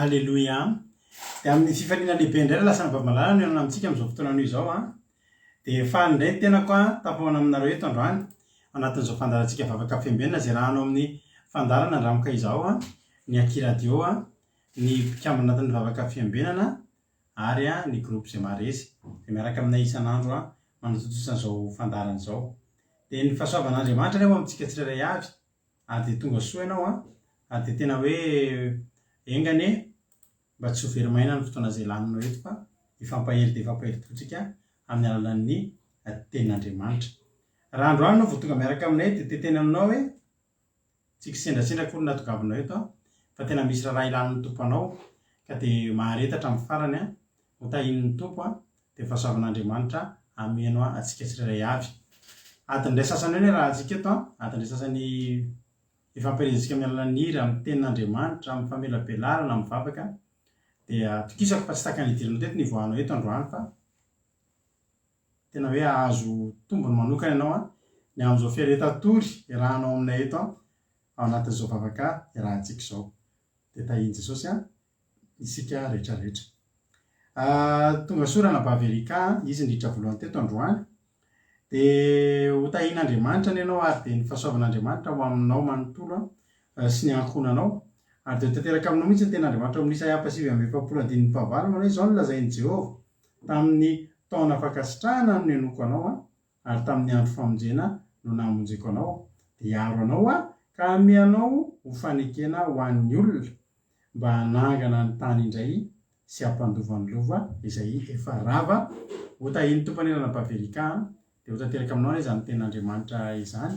Aleloia. Dia amin'ny fifaliana lehibe indray ry lasa anabavy-malala no hihaona amintsika amin'izao fotoana anio izao an. Dia faly indray ny tenako an, tafahaona aminareo eto androany, ao anatin'izao fandaharantsika vavaka fiambenana izay rahanao amin'ny fandaharana Andramoka izao an, ny Aky Radio an, ny mpikambana anatin'ny vavaka fiambenana ary an, ny groupe izay maharesy, izay miaraka aminay isan'andro an, manatontosa an'izao fandaharana izao. Dia ny fahasoavan'Andriamanitra anie ho amintsika tsirairay avy. Ary dia tonga soa ianao an! Ary dia tena hoe enga anie mba tsy ho very maina ny fotoana izay laninao eto fa hifampahery dia hifampahery tokoa tsika amin'ny alalan'ny tenin'Andriamanitra. Raha androany ianao vao tonga miaraka aminay dia te-teny aminao hoe tsy kisendrasendra akory ny nahatongavanao eto an, fa tena misy raharaha ilan'ny Tompo anao ka dia mahareta hatramin'ny farany an, ho tahian'ny Tompo an, Dia fahasoavan'Andriamanitra hameno antsika tsirairay avy. Adiny iray sasany eo ny iarahantsika eto an, adiny iray sasany ifampielezantsika amin'ny alalan'ny hira, amin'ny tenin'Andriamanitra, amin'ny famelabelarana, amin'ny vavaka. Dia atokisako fa tsy tahaka ny nidiranao teto ny hivoahanao eto androany fa tena hoe hahazo tombony manokana ianao an, ny amin'izao fiaretan-tory iarahanao aminay eto an, ao anatin'izao vavaka iarahantsika izao. Dia tahian'i Jesosy an. isika rehetra rehetra. Tonga soa Ranabavy Erika a, izy niditra voalohany teto androany. Dia ho tahian'Andriamanitra anie ianao ary dia ny fahasoavan'Andriamanitra ho aminao manontolo sy ny ankohonanao. Ary dia ho tanteraka aminao mihitsy ny tenin'Andriamanitra ao amin'ny Isaia faha-49 andininy fahavalo manao hoe izao no lazain'i Jehovah, tamin'ny taona fankasitrahana no nenoako anao ary tamin'ny andro famonjena no namonjeko anao, dia hiaro anao Aho ka hanome anao ho fanekena ho an'ny olona, mba hanangana ny tany indray sy hampandova ny lova izay efa rava. Ho tahian'ny Tompo anie Ranabavy Erika a! Dia ho tanteraka aminao anie izany tenin'Andriamanitra izany,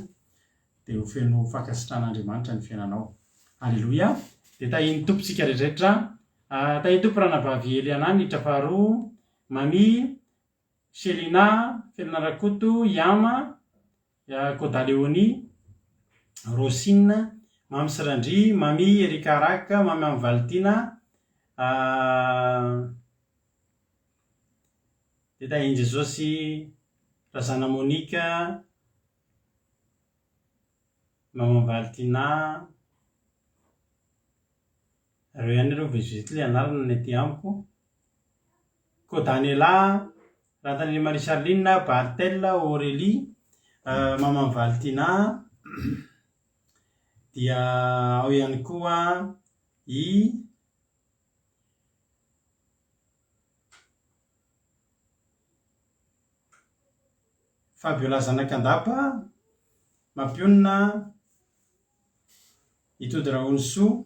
dia ho feno fankasitrahan'Andriamanitra ny fiainanao. Aleloia! Dia tahian'ny Tompo isika rehetrarehetra. Tahian'ny Tompo Ranabavy Eliana niditra faharoa, Mamie, Shelina, Felina Rakoto, Yama, Koda Léonie, Rosine, Mamy sy Randria, Mamy, Erika Rak, Mamy Mamy Valitiana, dia tahin'i Jesosy, Razana Monique, Maman Valitiana, ireo ihany aloha vetivety ilay anarana ny aty amiko. Kodanela, Rantanely Marie Charline, Barthel, Aurélie, Maman Valtina, dia ao ihany koa i Fabiola Zanakandapa, Mampionona, Itody Rahonisoa,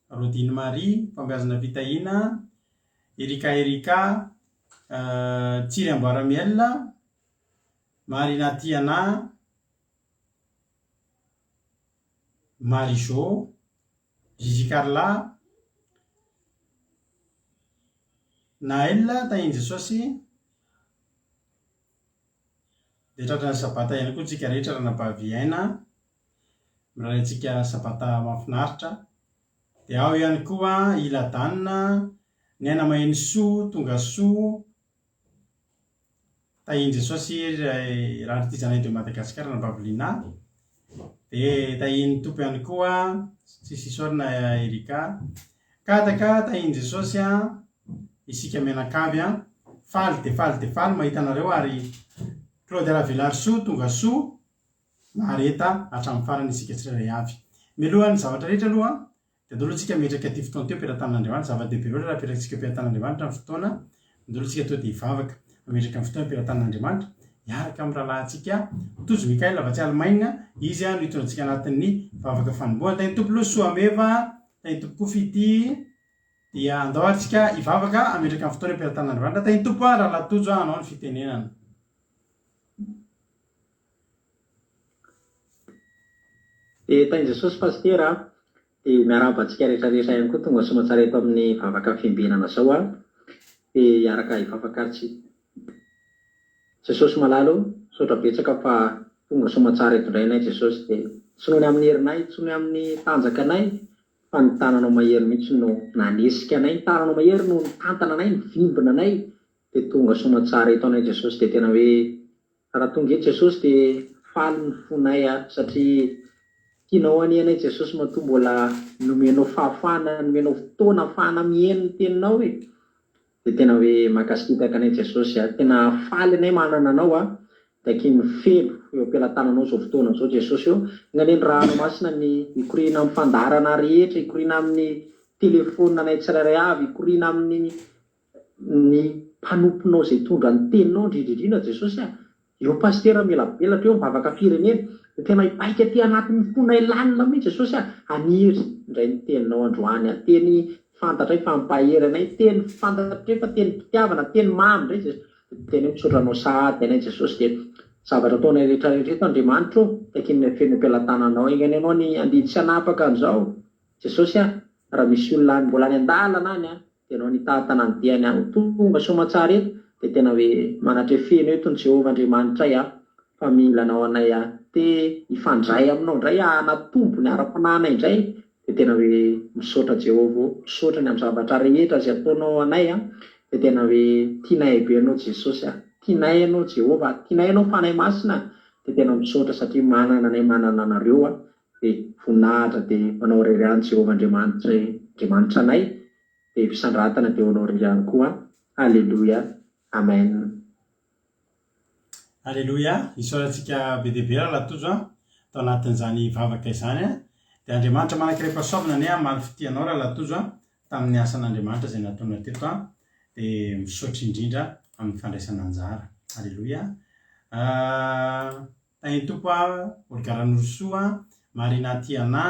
Rodine Marie, Fahombiazana Fitahiana, Erika Erika, Tsiry Amboaramiel, Marina Tiana, Marie Jo, Gigi Carla, Naël Tahin'i Jesosy, dia tratran'ny sabata ihany koa tsika rehetra ranabavy Aina. Mirary antsika sabata mahafinaritra. Dia ao ihany koa i Ladana, Ny Aina Mahenisoa, Tongasoa, Tahian'i Jesosy Raritijanay de Madagascar Ranabavy Lina. Dia tahian'ny Tompo ihany koa Tsisy isaorana Erika. Kadaka tahian'i Jesosy an, isika mianakavy an. Faly dia faly dia faly mahita anareo ary Claude Ravelarisoa tongasoa. Mahareta hatramin'ny farany isika tsirairay avy. Mialohan'ny zavatra rehetra aloha dia andao aloha tsika hametraka ity fotoana ity eo am-pelatanan'Andriamanitra. Zava-dehibe loatra raha apetrakintsika eo am-pelatanan'Andriamanitra ny fotoana. Andao aloha tsika tonga dia hivavaka hametraka ny fotoana eo am-pelatanan'Andriamanitra hiaraka amin'ny rahalahintsika Tojo Mickaël avy atsy Allemagne. Izy no hitondra antsika anatin'ny vavaka fanombohana. Tahin'ny Tompo aloha Soameva, tahin'ny Tompo koa Fitia. Dia andao ary tsika hivavaka hametraka ny fotoana eo am-pelatanan'Andriamanitra. Tahin'ny Tompo rahalahy Tojo hanao ny fitenenana. Dia tahin'i Jesosy Pasitera a! Dia miarahaba antsika rehetra rehetra ihany koa tonga soamatsara eto amin'ny vavaka fiambenana zao a! Dia hiaraka hivavaka ary tsika. Jesosy malala o! Misaotra betsaka fa tonga soamatsara eto indray anay Jesosy dia tsy noho ny amin'ny herinay, tsy noho ny amin'ny tanjakanay fa ny tananao mahery mihitsy no nanesika anay, ny tananao mahery no nitantana anay, nivimbina anay dia tonga soamatsara eto anay Jesosy dia tena hoe Raha tonga eto Jesosy dia faly ny fonay a satria. Tianao anie anay Jesosy matoa mbola nomenao fahafahana, nomenao fotoana ahafahana mihaino ny teninao e! Dia tena hoe mankasitraka anay Jesosy a! Tena faly anay manana anao a! Takian'ny feno eo am-pelatananao izao fotoana izao Jesosy ô! Enga anie ny rano masina ny hikoriana amin'ny fandaharana rehetra, hikoriana amin'ny telephone anay tsirairay avy, hikoriana amin'ny ny mpanomponao izay hitondra ny teninao indrindra indrindra Jesosy a! Eo Pasitera mielabelatra eo mivavaka firenena dia tena hipaika aty anatin'ny fonay lalina mihitsy Jesosy a! Haniry indray ny teninao androany a! Teny fantatray fa hampahery anay, teny fantatray fa tenim-pitiavana, teny mamy indray Jesosy dia tena hoe misaotra anao sahady anay Jesosy dia zavatra ataonay rehetra rehetra eto Andriamanitra ô! Takianay feno am-pelatananao enga anie ianao ny handidy sy hanapaka an'izao Jesosy a! Raha misy olona any mbola any an-dalana any a! Dia ianao nitantana ny diany aho tonga soamatsara eto dia tena hoe manatrefeno eto ny Jehovah Andriamanitray aho fa mila anao anay aho te hifandray aminao indray aho hanatombo ny ara-panahinay indray dia tena hoe misaotra Jehovah ô misaotra ny amin'ny zavatra rehetra izay ataonao anay an dia tena hoe tianay be ianao Jesosy a tianay ianao Jehovah tianay ianao Fanahy Masina dia tena misaotra satria manana anay manana anareo aho dia voninahitra dia ho anao irery ihany Jehovah Andriamanitra Andriamanitra anay dia fisandratana dia ho anao irery ihany koa Aleloia Amen. Aleloia, isaorantsika be dia be Rahalahy Tojo an, tao anatin'izany vavaka izany an, dia Andriamanitra manan-karem-pahasoavana anie hamaly fitia anao Rahalahy Tojo an, tamin'ny asan'Andriamanitra izay nataonao teto an, dia misaotra indrindra amin'ny fandraisana anjara. Aleloia. Tahin'ny Tompo a, Olga Ranorosoa, Marina Tiana,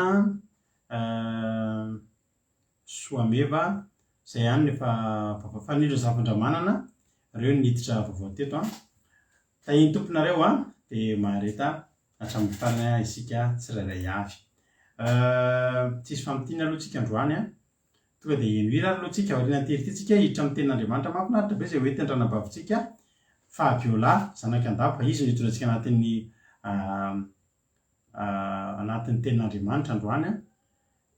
Soameva, izay ihany no efa vaovao. Fanilo Zafindramanana, ireo no niditra vaovao teto an. Tahin'ny Tompo nareo an, dia mahareta hatramin'ny farany isika tsirairay avy. Tsisy famintinana aloha tsika androany an. Tonga dia heno hira ary aloha tsika, aorianan'ity hira ity tsika hiditra amin'ny tenin'Andriamanitra. Mahafinaritra be izay hoentin-dranabavintsika Fabiola, zanak'Andapa. Izy no hitondra antsika anatin'ny anatin'ny tenin'Andriamanitra androany.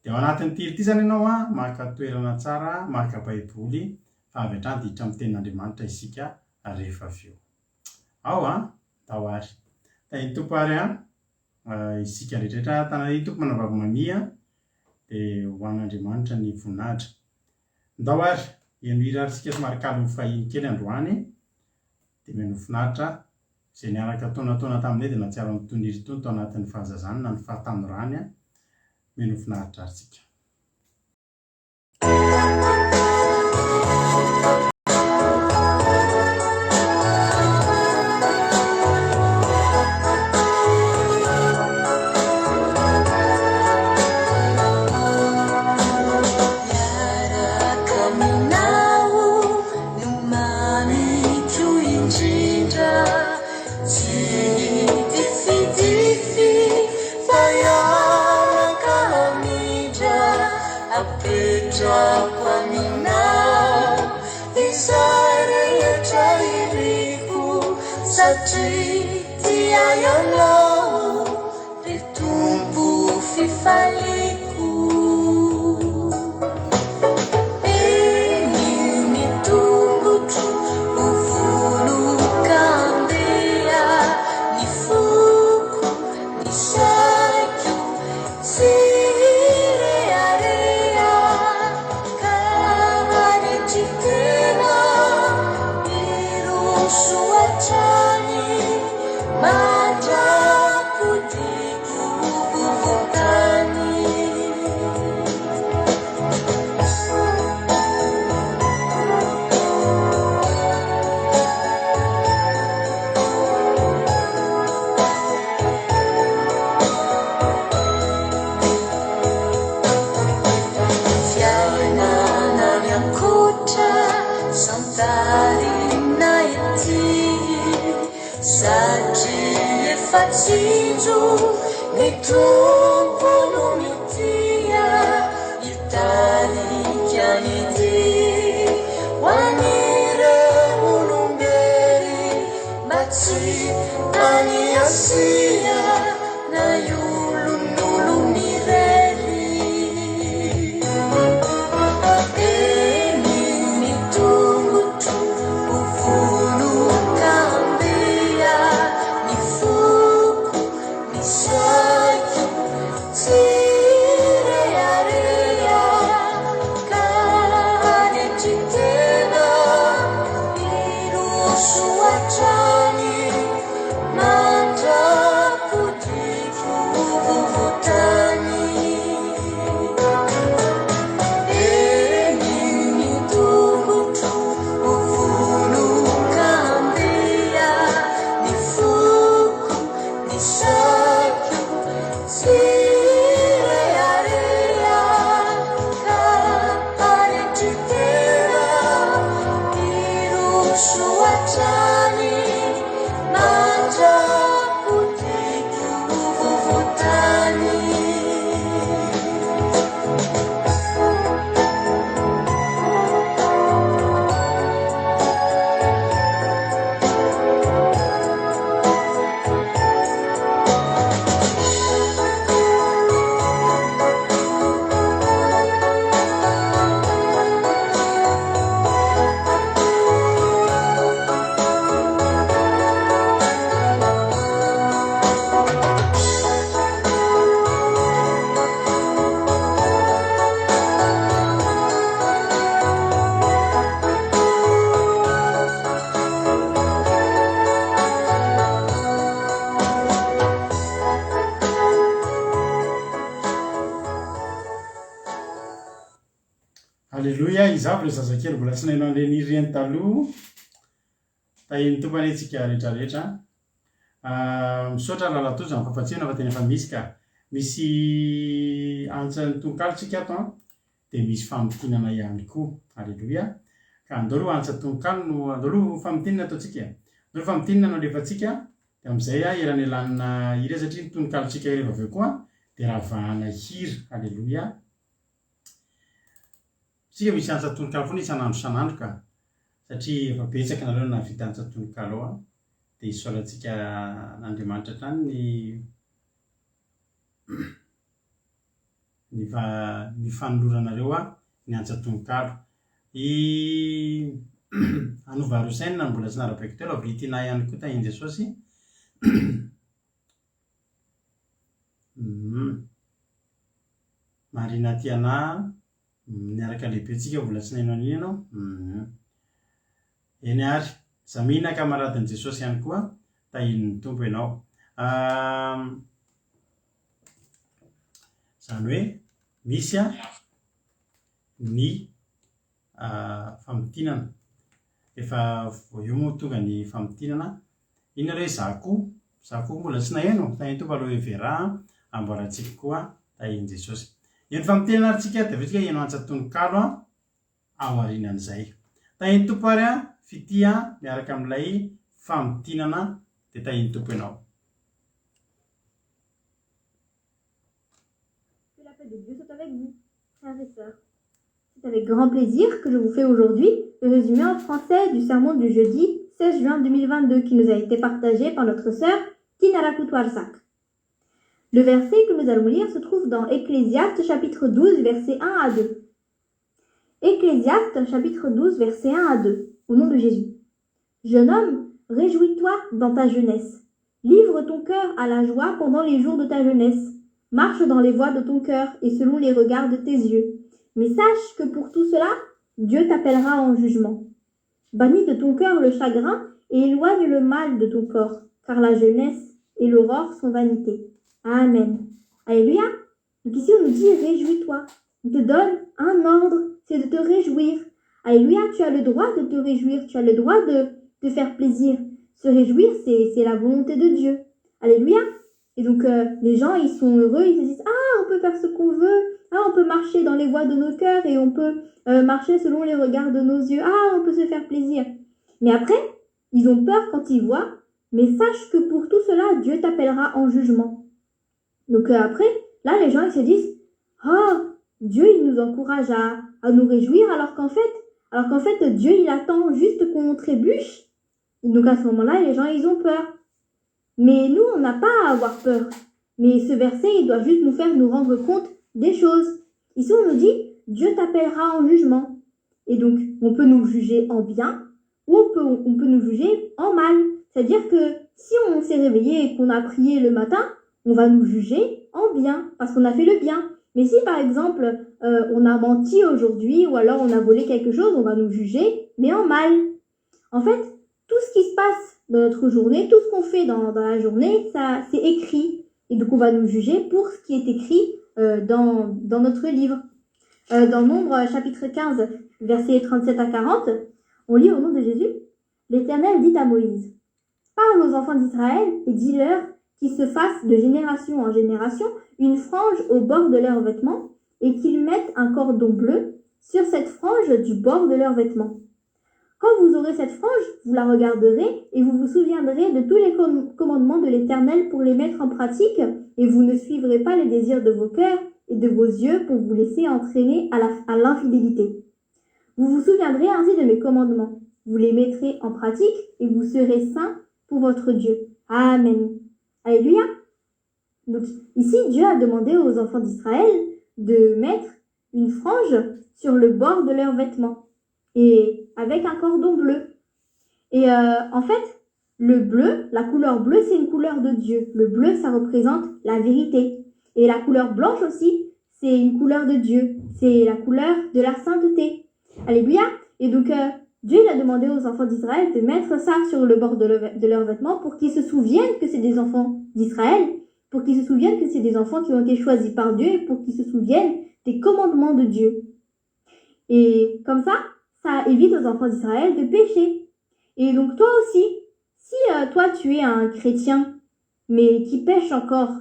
Dia ao anatin'ity hira ity izany ianao maka toerana tsara, maka Baiboly, fa avy hatrany dia hiditra amin'ny tenin'Andriamanitra isika rehefa avy eo. Ao an, tao ary. Tahin'ny Tompo ary an, isika rehetra rehetra. Tanan'ny Tompo manambavy mamia. Dia ho an'Andriamanitra ny voninahitra. Ndao ary heno hira ary tsika somary kalon'ny fahiny kely androany dia mino finaritra izay niaraka taonataona taminay dia nahatsiaro an'itony hira itony tao anatin'ny fahazazany na ny fahatanorany mino finaritra ary tsika. Miaraka aminao no mamiko indrindra Tsy hidifidify fa hiaraka hamindra Apetrako aminao izay rehetra iriko Satria Tia Ianao ry Tompo fifaliako. Eny ny tongotro ho vonoka handeha, ny foko, ny saiko tsy hirehareha ka hanetry tena hiroso hatrany mandra-podiako vovontany. Fiainana any ankoatra santarina ety Satria efa tsinjo ny Tompo no mitia Hitarika ny dia ho an'ireo olom-bery Mba tsy any Asia na iolonolon'irery. Eny ny tongotro ho vonon-kandeha, ny foko, ny saiko. Aleloia, iza avy ireo zazakely mbola tsy naino an'ireny hira ireny taloha? Tahian'ny Tompo anie tsika rehetra rehetra. Misaotra Lalatojo amin'ny fampatsiahana fa tena efa misy ka. Misy antsan'ny tononkalo tsika ato an, dia misy famintinana ihany koa. Aleloia. Ka andao aloha antsa tononkalo no, andao aloha famintinana ataontsika e. Andao aloha famintinana no alefantsika, dia amin'izay elanelanina hira satria ny tononkalontsika rehefa avy eo koa dia ravahana hira. Aleloia. Isika misy antsa tononkalo foana isan'andro isan'andro ka. Satria efa betsaka nareo nahavita antsa tononkalo ao an. Dia isaorantsika an'Andriamanitra hatrany ny ny ny fanoloranareo ahy ny antsa tononkalo. I Anova Rosen mbola tsy narabaiko teo, Lovely Tina ihany koa tahin'i Jesosy. Marina Tiana, niaraka lehibe tsika mbola tsy naino an'iny ianao. Eny ary, Zamina kamaradin'i Jesosy ihany koa, tahian'ny Tompo ianao. Izany hoe misy ny famintinana. Efa eo moa tonga ny famintinana. Inona re za koa? Za koa mbola tsy naheno? Tahin'ny Tompo aloe vera a, amboarantsika koa tahin'i Jesosy. Eny famintinana ary tsika dia avy eo tsika heno antsa tononkalo a ao aorianan'izay. Tahin'ny Tompo ary a, fitia miaraka amin'ilay famintinana dia tahin'ny Tompo ianao. Que la paix de Dieu soit avec vous, frères et sœurs. C'est avec grand plaisir que je vous fais aujourd'hui le résumé en français du sermon du jeudi 16 juin 2022 qui nous a été partagé par notre sœur Kinara Koutouarsak. Le verset que nous allons lire se trouve dans Ecclésiaste chapitre 12 versets 1 à 2. Ecclésiaste chapitre 12 versets 1 à 2 au nom de Jésus. Jeune homme, réjouis-toi dans ta jeunesse. Livre ton cœur à la joie pendant les jours de ta jeunesse. Marche dans les voies de ton cœur et selon les regards de tes yeux. Mais sache que pour tout cela, Dieu t'appellera en jugement. Bannis de ton cœur le chagrin et éloigne le mal de ton corps, car la jeunesse et l'aurore sont vanité. Amen. Alléluia. Donc ici, on nous dit réjouis-toi. On te donne un ordre, c'est de te réjouir. Alléluia, tu as le droit de te réjouir, tu as le droit de te faire plaisir. Se réjouir, c'est la volonté de Dieu. Alléluia. Et donc, euh, les gens, ils sont heureux, ils se disent, ah, on peut faire ce qu'on veut, ah, on peut marcher dans les voies de nos cœurs et on peut euh, marcher selon les regards de nos yeux, ah, on peut se faire plaisir. Mais après, ils ont peur quand ils voient, mais sache que pour tout cela, Dieu t'appellera en jugement. Donc euh, après, là, les gens, ils se disent, ah, Dieu, il nous encourage à, à nous réjouir, alors qu'en fait, alors qu'en fait, Dieu, il attend juste qu'on trébuche. Donc à ce moment-là, les gens, ils ont peur. Mais nous, on n'a pas à avoir peur. Mais ce verset, il doit juste nous faire nous rendre compte des choses. Ici, on nous dit, Dieu t'appellera en jugement. Et donc, on peut nous juger en bien ou on peut, on peut nous juger en mal. C'est-à-dire que si on s'est réveillé et qu'on a prié le matin, on va nous juger en bien, parce qu'on a fait le bien. Mais si par exemple, euh, on a menti aujourd'hui ou alors on a volé quelque chose, on va nous juger, mais en mal. En fait, tout ce qui se passe dans notre journée, tout ce qu'on fait dans, dans la journée, ça c'est écrit. Et donc on va nous juger pour ce qui est écrit euh, dans, dans notre livre. Euh, dans Nombre chapitre 15, versets 37 à 40, on lit au nom de Jésus, L'Éternel dit à Moïse, Parle aux enfants d'Israël et dis-leur qu'ils se fassent de génération en génération une frange au bord de leurs vêtements et qu'ils mettent un cordon bleu sur cette frange du bord de leurs vêtements. Quand vous aurez cette frange, vous la regarderez et vous vous souviendrez de tous les commandements de l'Éternel pour les mettre en pratique et vous ne suivrez pas les désirs de vos cœurs et de vos yeux pour vous laisser entraîner à l'infidélité. Vous vous souviendrez ainsi de mes commandements. Vous les mettrez en pratique et vous serez saints pour votre Dieu. Amen. Alléluia. Donc ici, Dieu a demandé aux enfants d'Israël de mettre une frange sur le bord de leurs vêtements et avec un cordon bleu. Et euh, en fait, le bleu, la couleur bleue, c'est une couleur de Dieu. Le bleu, ça représente la vérité. Et la couleur blanche aussi, c'est une couleur de Dieu. C'est la couleur de la sainteté. Alléluia. Et donc, euh, Dieu il a demandé aux enfants d'Israël de mettre ça sur le bord de, le, de leurs vêtements pour qu'ils se souviennent que c'est des enfants d'Israël, pour qu'ils se souviennent que c'est des enfants qui ont été choisis par Dieu et pour qu'ils se souviennent des commandements de Dieu. Et comme ça, ça évite aux enfants d'Israël de pécher. Et donc toi aussi, si euh, toi tu es un chrétien, mais qui pèche encore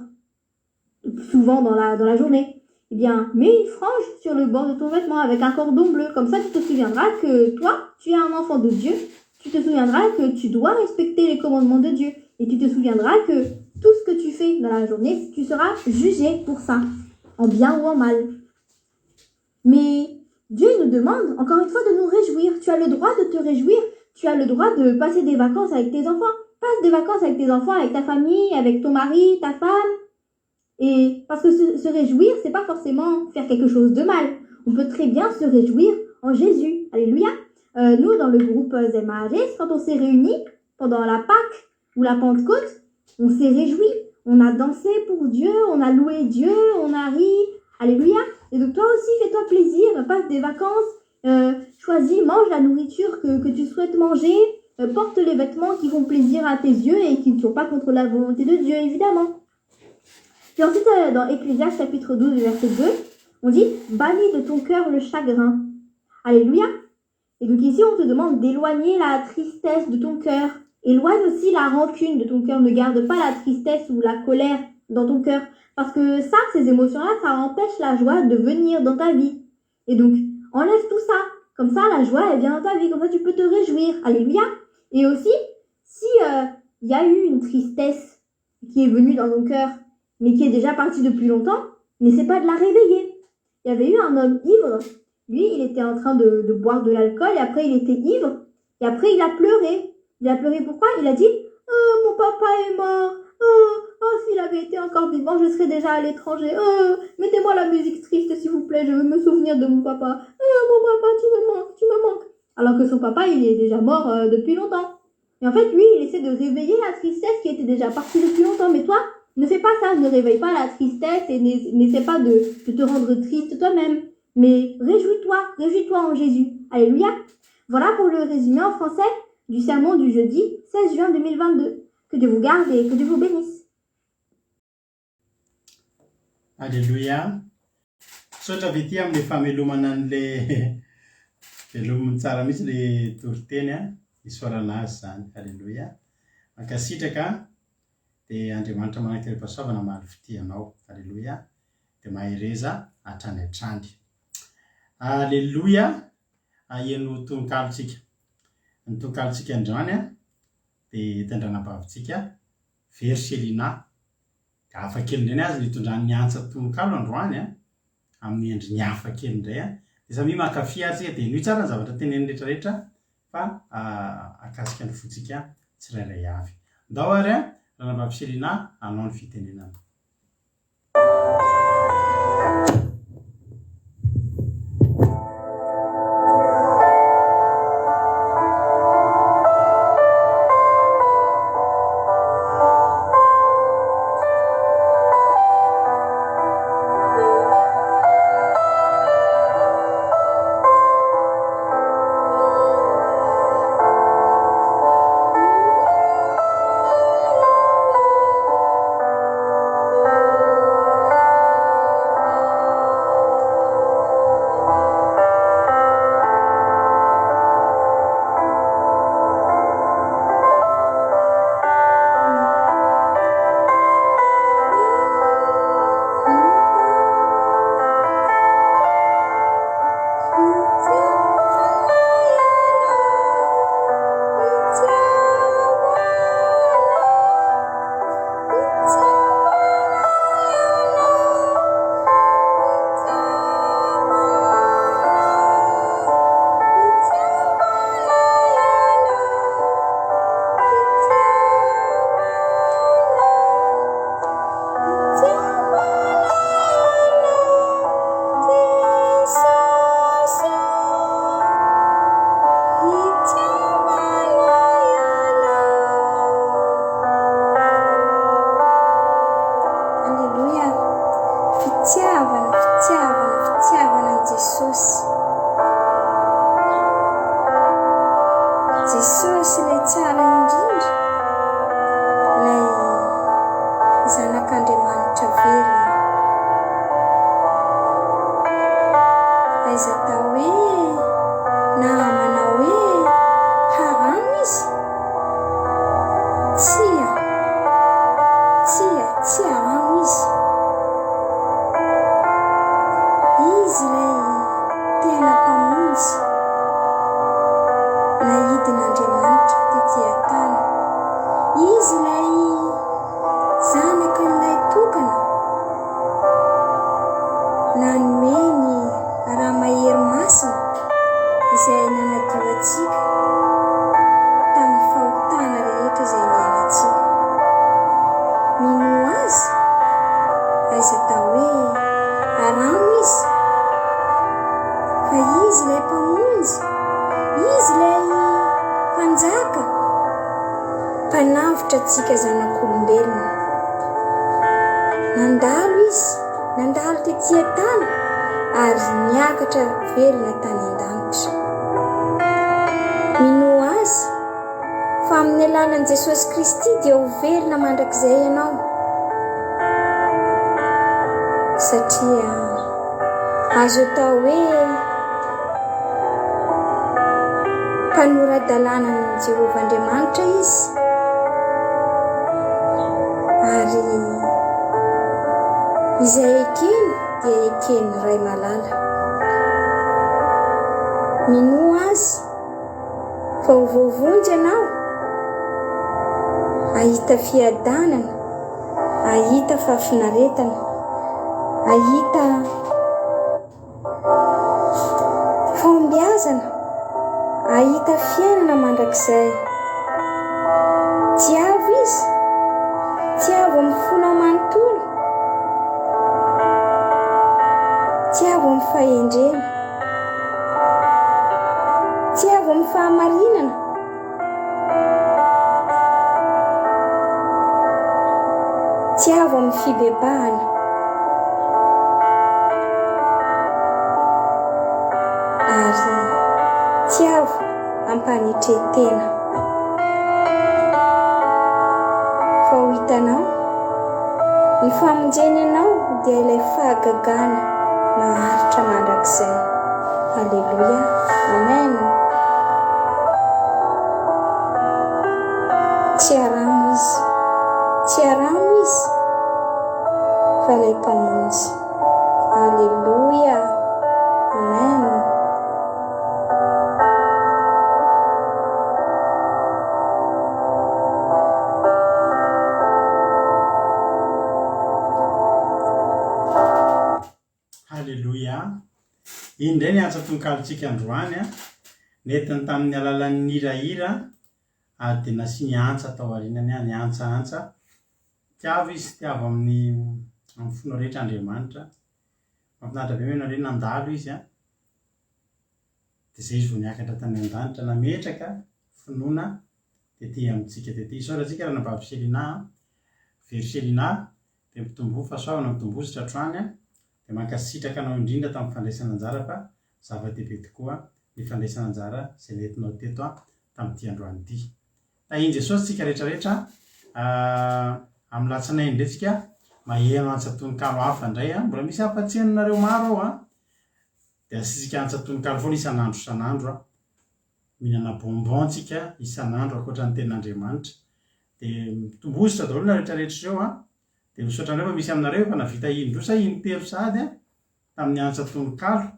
souvent dans la, dans la journée, eh bien, mets une frange sur le bord de ton vêtement avec un cordon bleu. Comme ça, tu te souviendras que toi, tu es un enfant de Dieu. Tu te souviendras que tu dois respecter les commandements de Dieu. Et tu te souviendras que tout ce que tu fais dans la journée, tu seras jugé pour ça, en bien ou en mal. Mais Dieu nous demande, encore une fois, de nous réjouir. Tu as le droit de te réjouir. Tu as le droit de passer des vacances avec tes enfants. Passe des vacances avec tes enfants, avec ta famille, avec ton mari, ta femme. Et parce que se, se réjouir, c'est pas forcément faire quelque chose de mal. On peut très bien se réjouir en Jésus. Alléluia. Euh, nous, dans le groupe Zemaris, quand on s'est réunis pendant la Pâque ou la Pentecôte, on s'est réjouis. On a dansé pour Dieu, on a loué Dieu, on a ri. Alléluia. Et donc toi aussi, fais-toi plaisir, passe des vacances, euh, choisis, mange la nourriture que, que tu souhaites manger, euh, porte les vêtements qui font plaisir à tes yeux et qui ne sont pas contre la volonté de Dieu, évidemment. Puis ensuite, euh, dans Ecclésiaste chapitre 12, verset 2, on dit « Bannis de ton cœur le chagrin ». Alléluia. Et donc ici, on te demande d'éloigner la tristesse de ton cœur. Éloigne aussi la rancune de ton cœur. Ne garde pas la tristesse ou la colère dans ton cœur. Parce que ça, ces émotions-là, ça empêche la joie de venir dans ta vie. Et donc, enlève tout ça. Comme ça, la joie, elle vient dans ta vie. Comme ça, tu peux te réjouir. Alléluia. Et aussi, si euh, il y a eu une tristesse qui est venue dans ton cœur, mais qui est déjà partie depuis longtemps, n'essaie pas de la réveiller. Il y avait eu un homme ivre. Lui, il était en train de, de boire de l'alcool et après, il était ivre. Et après, il a pleuré. Il a pleuré pourquoi Il a dit oh, Mon papa est mort. Oh, oh s'il avait été encore vivant, je serais déjà à l'étranger. Oh, mettez-moi la musique triste, s'il vous plaît. Je veux me souvenir de mon papa. Oh, mon papa, tu me manques, tu me manques. Alors que son papa, il est déjà mort euh, depuis longtemps. Et en fait, lui, il essaie de réveiller la tristesse qui était déjà partie depuis longtemps. Mais toi, ne fais pas ça, ne réveille pas la tristesse et n'essaie pas de, de te rendre triste toi-même. Mais réjouis-toi, réjouis-toi en Jésus. Alléluia. Voilà pour le résumé en français du sermon du jeudi 16 juin 2022. Que Dieu vous garde et que Dieu vous bénisse. Alléluia. Misaotra avy ety amin'ilay famelomana an'ilay velominy tsara mihitsy ilay toriteny a. Isaorana azy izany. Alléluia. Mankasitraka dia Andriamanitra manan-kerim-pahasoavana hamaly fitia anao. Alléluia. Dia mahereza hatrany hatrany. Alléluia. Aheno tononkalontsika. Ny tononkalontsika androany dia entin-dranabavintsika Very Selina. Dia hafa kely indray ny azy ny hitondrany ny antsa tononkalo androany an, amin'ny endriny hafa kely indray an. Dia samia mankafy ary tsika dia henoy tsara ny zavatra teneniny rehetra rehetra fa hahakasika ny fontsika tsirairay avy. Ndao ary an, ranabavy Selina hanao ny fitenenana. Aleloia! Fitiavana, fitiavana, fitiavana an'i Jesosy. Jesosy ilay tsara indrindra, ilay Zanak'Andriamanitra velona. Aiza atao hoe. antsika zanak'olombelona. Nandalo Izy, nandalo tety an-tany ary niakatra velona tany an-danitra. Minoa Azy fa amin'ny alalan'i Jesosy Kristy dia ho velona mandrakizay ianao. Satria azo atao hoe mpanora-dalànan'i Jehovah Andriamanitra izy, ary izay ekeny dia eken'ny Ray malala. Minoa azy fa ho voavonjy ianao, hahita fiadanana, hahita fahafinaretana, hahita Fahombiazana, hahita fiainana mandrakizay. Tiavo Izy, tiavo amin'ny fonao manontolo, tiavo amin'ny fahendrena, tiavo amin'ny fahamarinana. Tiavo amin'ny fibebahana. Ary tiavo am-panetren-tena. Fa ho hitanao, ny famonjeny anao dia ilay fahagagana maharitra mandrakizay. Aleloia. Amen. Tsy aramo izy. Tsy aramo izy. Fa ilay Mpamonjy. Aleloia. Amen. Haleloia. Iny indray ny antsa tononkalontsika androany an. Nentiny tamin'ny alalan'ny hirahira ary dia nasiany antsa tao aorianany an, ny antsa antsa. Tiavo izy, tiavo amin'ny amin'ny fonao rehetra Andriamanitra. Mahafinaritra be mihaino an'ireny, nandalo izy an. Dia izay izy vao niakatra tany an-danitra, nametraka finoana tety amintsika tety. Isaorantsika Ranabavy Selina an. Very Selina. Dia mitomboa fahasoavana mitomboa sitratrano a! Dia mankasitraka anao indrindra tamin'ny fandraisana anjara fa zava-dehibe tokoa ny fandraisana anjara izay nentinao teto a tamin'ity androany ity. Tahin'i Jesosy tsika rehetra rehetra a! Amin'ny latsinainy indray tsika maheno antsa tononkalo hafa indray a! Mbola misy hafa tsy henonareo maro ao a! Dia asiantsika antsa tononkalo foana isan'andro isan'andro a! Mihinana bonbon tsika isan'andro ankoatra ny tenin'Andriamanitra. Dia mitombozotra daholo nareo rehetra rehetra ireo an! Dia misaotra anareo fa misy aminareo efa navita indroa sa intelo sahady an! Tamin'ny antsa tononkalo.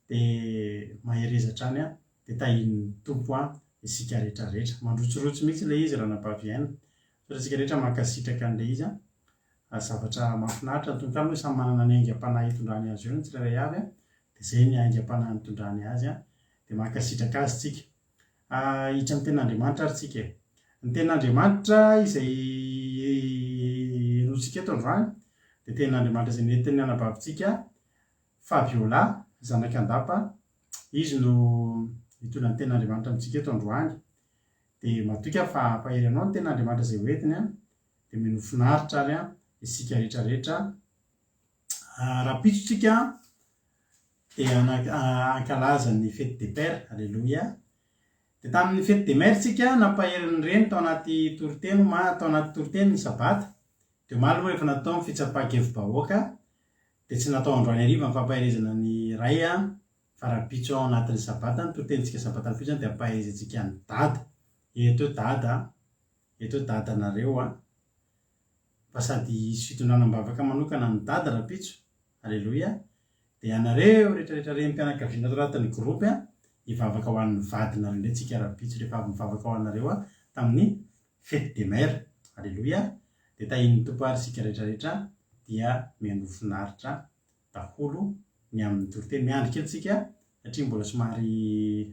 Dia mahereza hatrany an! Dia tahian'ny Tompo an! Isika rehetra rehetra. Mandrotsirotsy mihitsy ilay izy Ranabavy Aina. Misaotra antsika rehetra mankasitraka an'ilay izy an! Zavatra mahafinaritra ny tononkalo moa samy manana ny aingam-panahy itondrany azy eo ny tsirairay avy an! Dia izay ny aingam-panahy nitondrany azy an! Dia mankasitraka azy tsika. Hiditra amin'ny tenin'Andriamanitra ary tsika e. Ny tenin'Andriamanitra izay henointsika eto androany dia tenin'Andriamanitra izay nentin'ny anabavintsika Fabiola zanak'Andapa. Izy no hitondra ny tenin'Andriamanitra amintsika eto androany. Dia matoky aho fa hampahery anao ny tenin'Andriamanitra izay hoentiny an. Dia mino ho finaritra ary isika rehetra rehetra. Rahampitso tsika dia hankalaza ny fety des pères, aleloia. Dia tamin'ny fety des mères tsika nampahery ny reny tao anaty toriteny oma, tao anaty toriteny ny sabata, dia omaly moa efa natao ny fitsapan-kevi-bahoaka, dia tsy natao androany hariva ny fampaherezana ny ray fa rahampitso ao anatin'ny sabata, ny toritenintsika sabata rahampitso izany dia ampaherezantsika an'i dada, eto eo dada a, eto eo dadanareo a, fa sady hisy fitondrana am-bavaka manokana an'i dada rahampitso, Aleloia! Dia ianareo rehetra rehetra renim-pianakaviana ato anatin'ny groupe an, hivavaka ho an'ny vadinareo indray tsika rahampitso rehefa avy nivavaka ho anareo aho tamin'ny fete des mères. Aleloia! Dia tahian'ny Tompo ary isika rehetra rehetra dia mihainoa finaritra daholo ny amin'ny toriteny. Miandry kely tsika satria mbola somary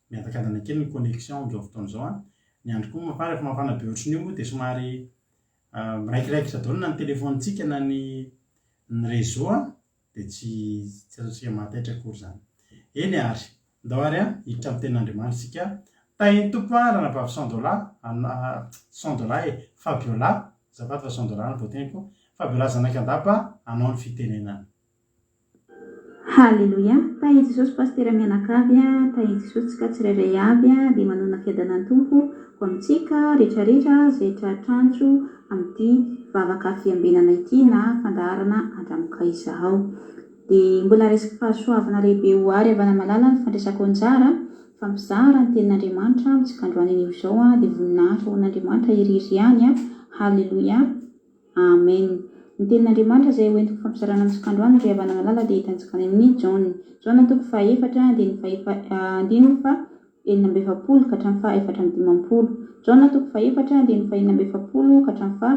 miadakadana kely ny connexion amin'izao fotoana izao an. Ny andro koa mafana, rehefa mafana be ohatran'io moa dia somary Miraikiraikitra daholo na ny telefaonintsika na ny ny réseau an, dia tsy tsy ataontsika mahataitra akory izany. Eny ary, ndao ary an, hiditra amin'ny tenin'Andriamanitra isika. Tahin'ny Tompo an ranabavy Sandola, Sandola e, Fabiola, azafady fa Sandola no voateniko, Fabiola zanak'Andapa, anao ny fitenenana. Haleloia! Tahin'i Jesosy Pasitera mianakavy a, tahin'i Jesosy tsika tsirairay avy a, dia manonona fiadanan'ny Tompo ho amintsika retraretra izay tratrantso amin'ity vavaka fiambenana ity na fandaharana andramoka izao. Dia mbola raisiko fahasoavana lehibe ho ahy ry havana malala ny fandraisako anjara fampizara ny tenin'Andriamanitra amintsika androany anio izao a, dia voninahitra ho an'Andriamanitra irery ihany a, haleloia. Amen. Ny tenin'Andriamanitra izay ho entiko fampizarana amintsika androany ry havana malala dia hitantsika any amin'ny Jaona. Jaona toko fahaefatra andininy fahefa andininy faha 46 ka hatramin'ny faha 54. Jaona toko fahaefatra andininy faha 46 ka hatramin'ny faha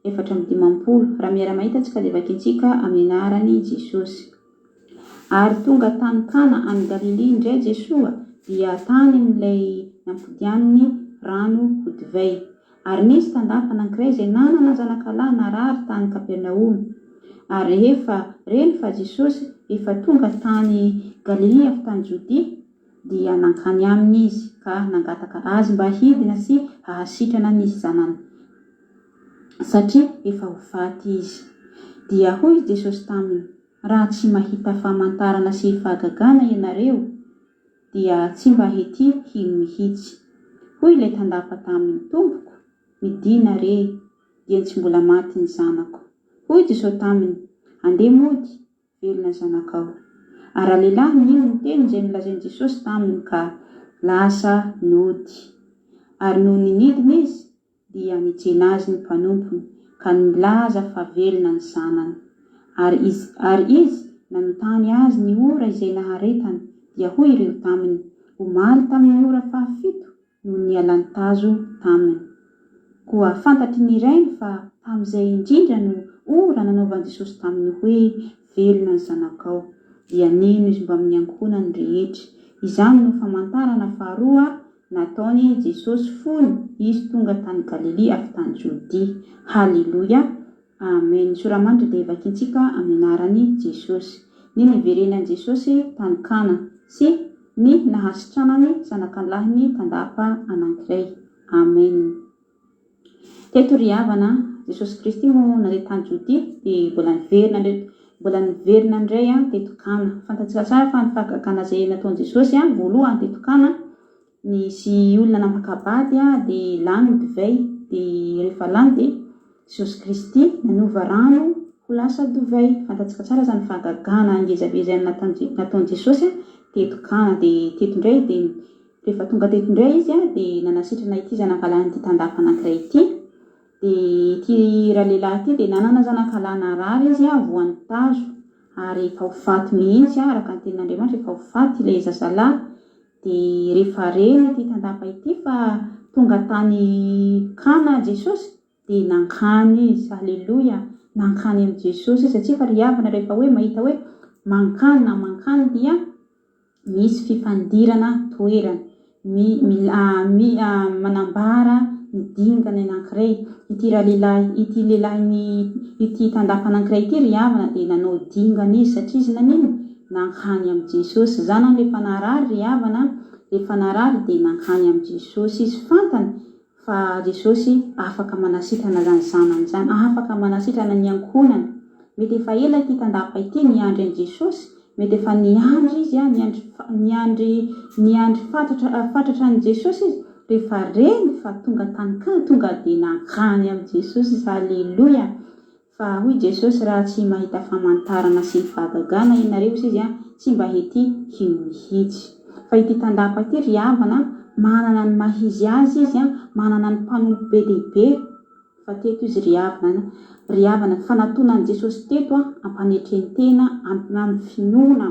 54. Raha miara-mahita tsika dia vakintsika amin'ny anaran'i Jesosy. Ary tonga tany Kana any Galilia indray Jesoa, dia tany amin'ilay nampodiany rano ho divay. Ary nisy tandapa anankiray izay nanana zanakalahy narary tany Kapernaomy. Ary rehefa reny fa Jesosy efa tonga tany Galilia avy tany Jodia, dia nankany aminy izy ka nangataka azy mba hidina sy hahasitrana ny zanany, satria efa ho faty izy. Dia hoy Jesosy taminy, Raha tsy mahita famantarana sy fahagagana ianareo, dia tsy mba hety hino mihitsy. Hoy ilay tandapa taminy, Tompoko, midìna re, dieny tsy mbola maty ny zanako. Hoy Jesosy taminy, Andeha mody, velona ny zanakao. Ary ralehilahy nino ny teny izay nolazain'i Jesosy taminy ka lasa nody. Ary nony nidina izy, dia nitsena azy ny mpanompony ka nilaza fa velona ny zanany. Ary izy, ary izy nanontany azy ny ora izay naharetany, dia hoy ireo taminy, Omaly tamin'ny ora fahafito no nialan'ny tazo taminy. Koa fantatry ny rainy fa tamin'izay indrindra no ora nanaovan'i Jesosy taminy hoe, Velona ny zanakao. Dia nino izy mbamin'ny ankohonany rehetra. Izany no famantarana faharoa Nataony Jesosy fony Izy tonga tany Galilia avy tany Jodia. Haleloia! Amen. Ny sora-manitra dia vakintsika amin'ny anaran'i Jesosy. Ny niverenan'i Jesosy tany Kana sy ny nahasitranany zanakalahiny tandapa anankiray. Amen. Teto ry havana a, Jesosy Kristy moa nandeha tany Jodia dia mbola niverina indray, mbola niverina indray teto Kana. Fantatsika tsara fa ny fahagagana izay nataon'i Jesosy voalohany teto Kana, nisy olona nampaka-bady dia lany ny divay, dia rehefa lany dia Jesosy Kristy nanova rano ho lasa divay. Fantatsika tsara izany fahagagana ngezabe izay nataon'i Jesosy teto Kana, dia teto indray dia Rehefa tonga teto indray izy dia nanasitrana ity zanakalahin'ity tandapa anankiray ity. Dia ity ralehilahy ity dia nanana zanakalahy narary izy voan'ny tazo ary efa ho faty mihitsy araka ny tenin'Andriamanitra, efa ho faty ilay zazalahy. Dia rehefa reny ity tandapa ity fa tonga tany Kana Jesosy dia nankany izy, aleloia, nankany amin'i Jesosy izy, satria fa ry havana rehefa hoe mahita hoe mankany na mankany dia misy fifandirana toerana, mi, mi, mi, manambara ny dingana anankiray, ity ralehilahy, ity lehilahin'ny, ity tandapa anankiray ity ry havana dia nanao dingana izy, satria izy naninona? Nankany amin'i Jesosy, zanany rehefa narary ry havana, rehefa narary dia nankany amin'i Jesosy izy, fantany Fa Jesosy afaka manasitrana zany zanany zany, afaka manasitrana ny ankohonany. Mety efa ela ity tandapa ity niandry an'i Jesosy, mety efa niandry izy an, niandry niandry niandry fatratra fatratra an'i Jesosy izy, rehefa reny fa tonga tany Kana, tonga dia nankany amin'i Jesosy izy, Aleloia. Fa hoy Jesosy, Raha tsy mahita famantarana sy fahagagana ianareo, hoy Izy, tsy mba hety hino mihitsy. Fa ity tandapa ity, ry havana, manana ny maha izy azy izy, manana ny mpanompo be dia be. Fa teto izy, ry havana, ry havana, fanatonan'i Jesosy teto, am-panetren-tena, amin'ny finoana.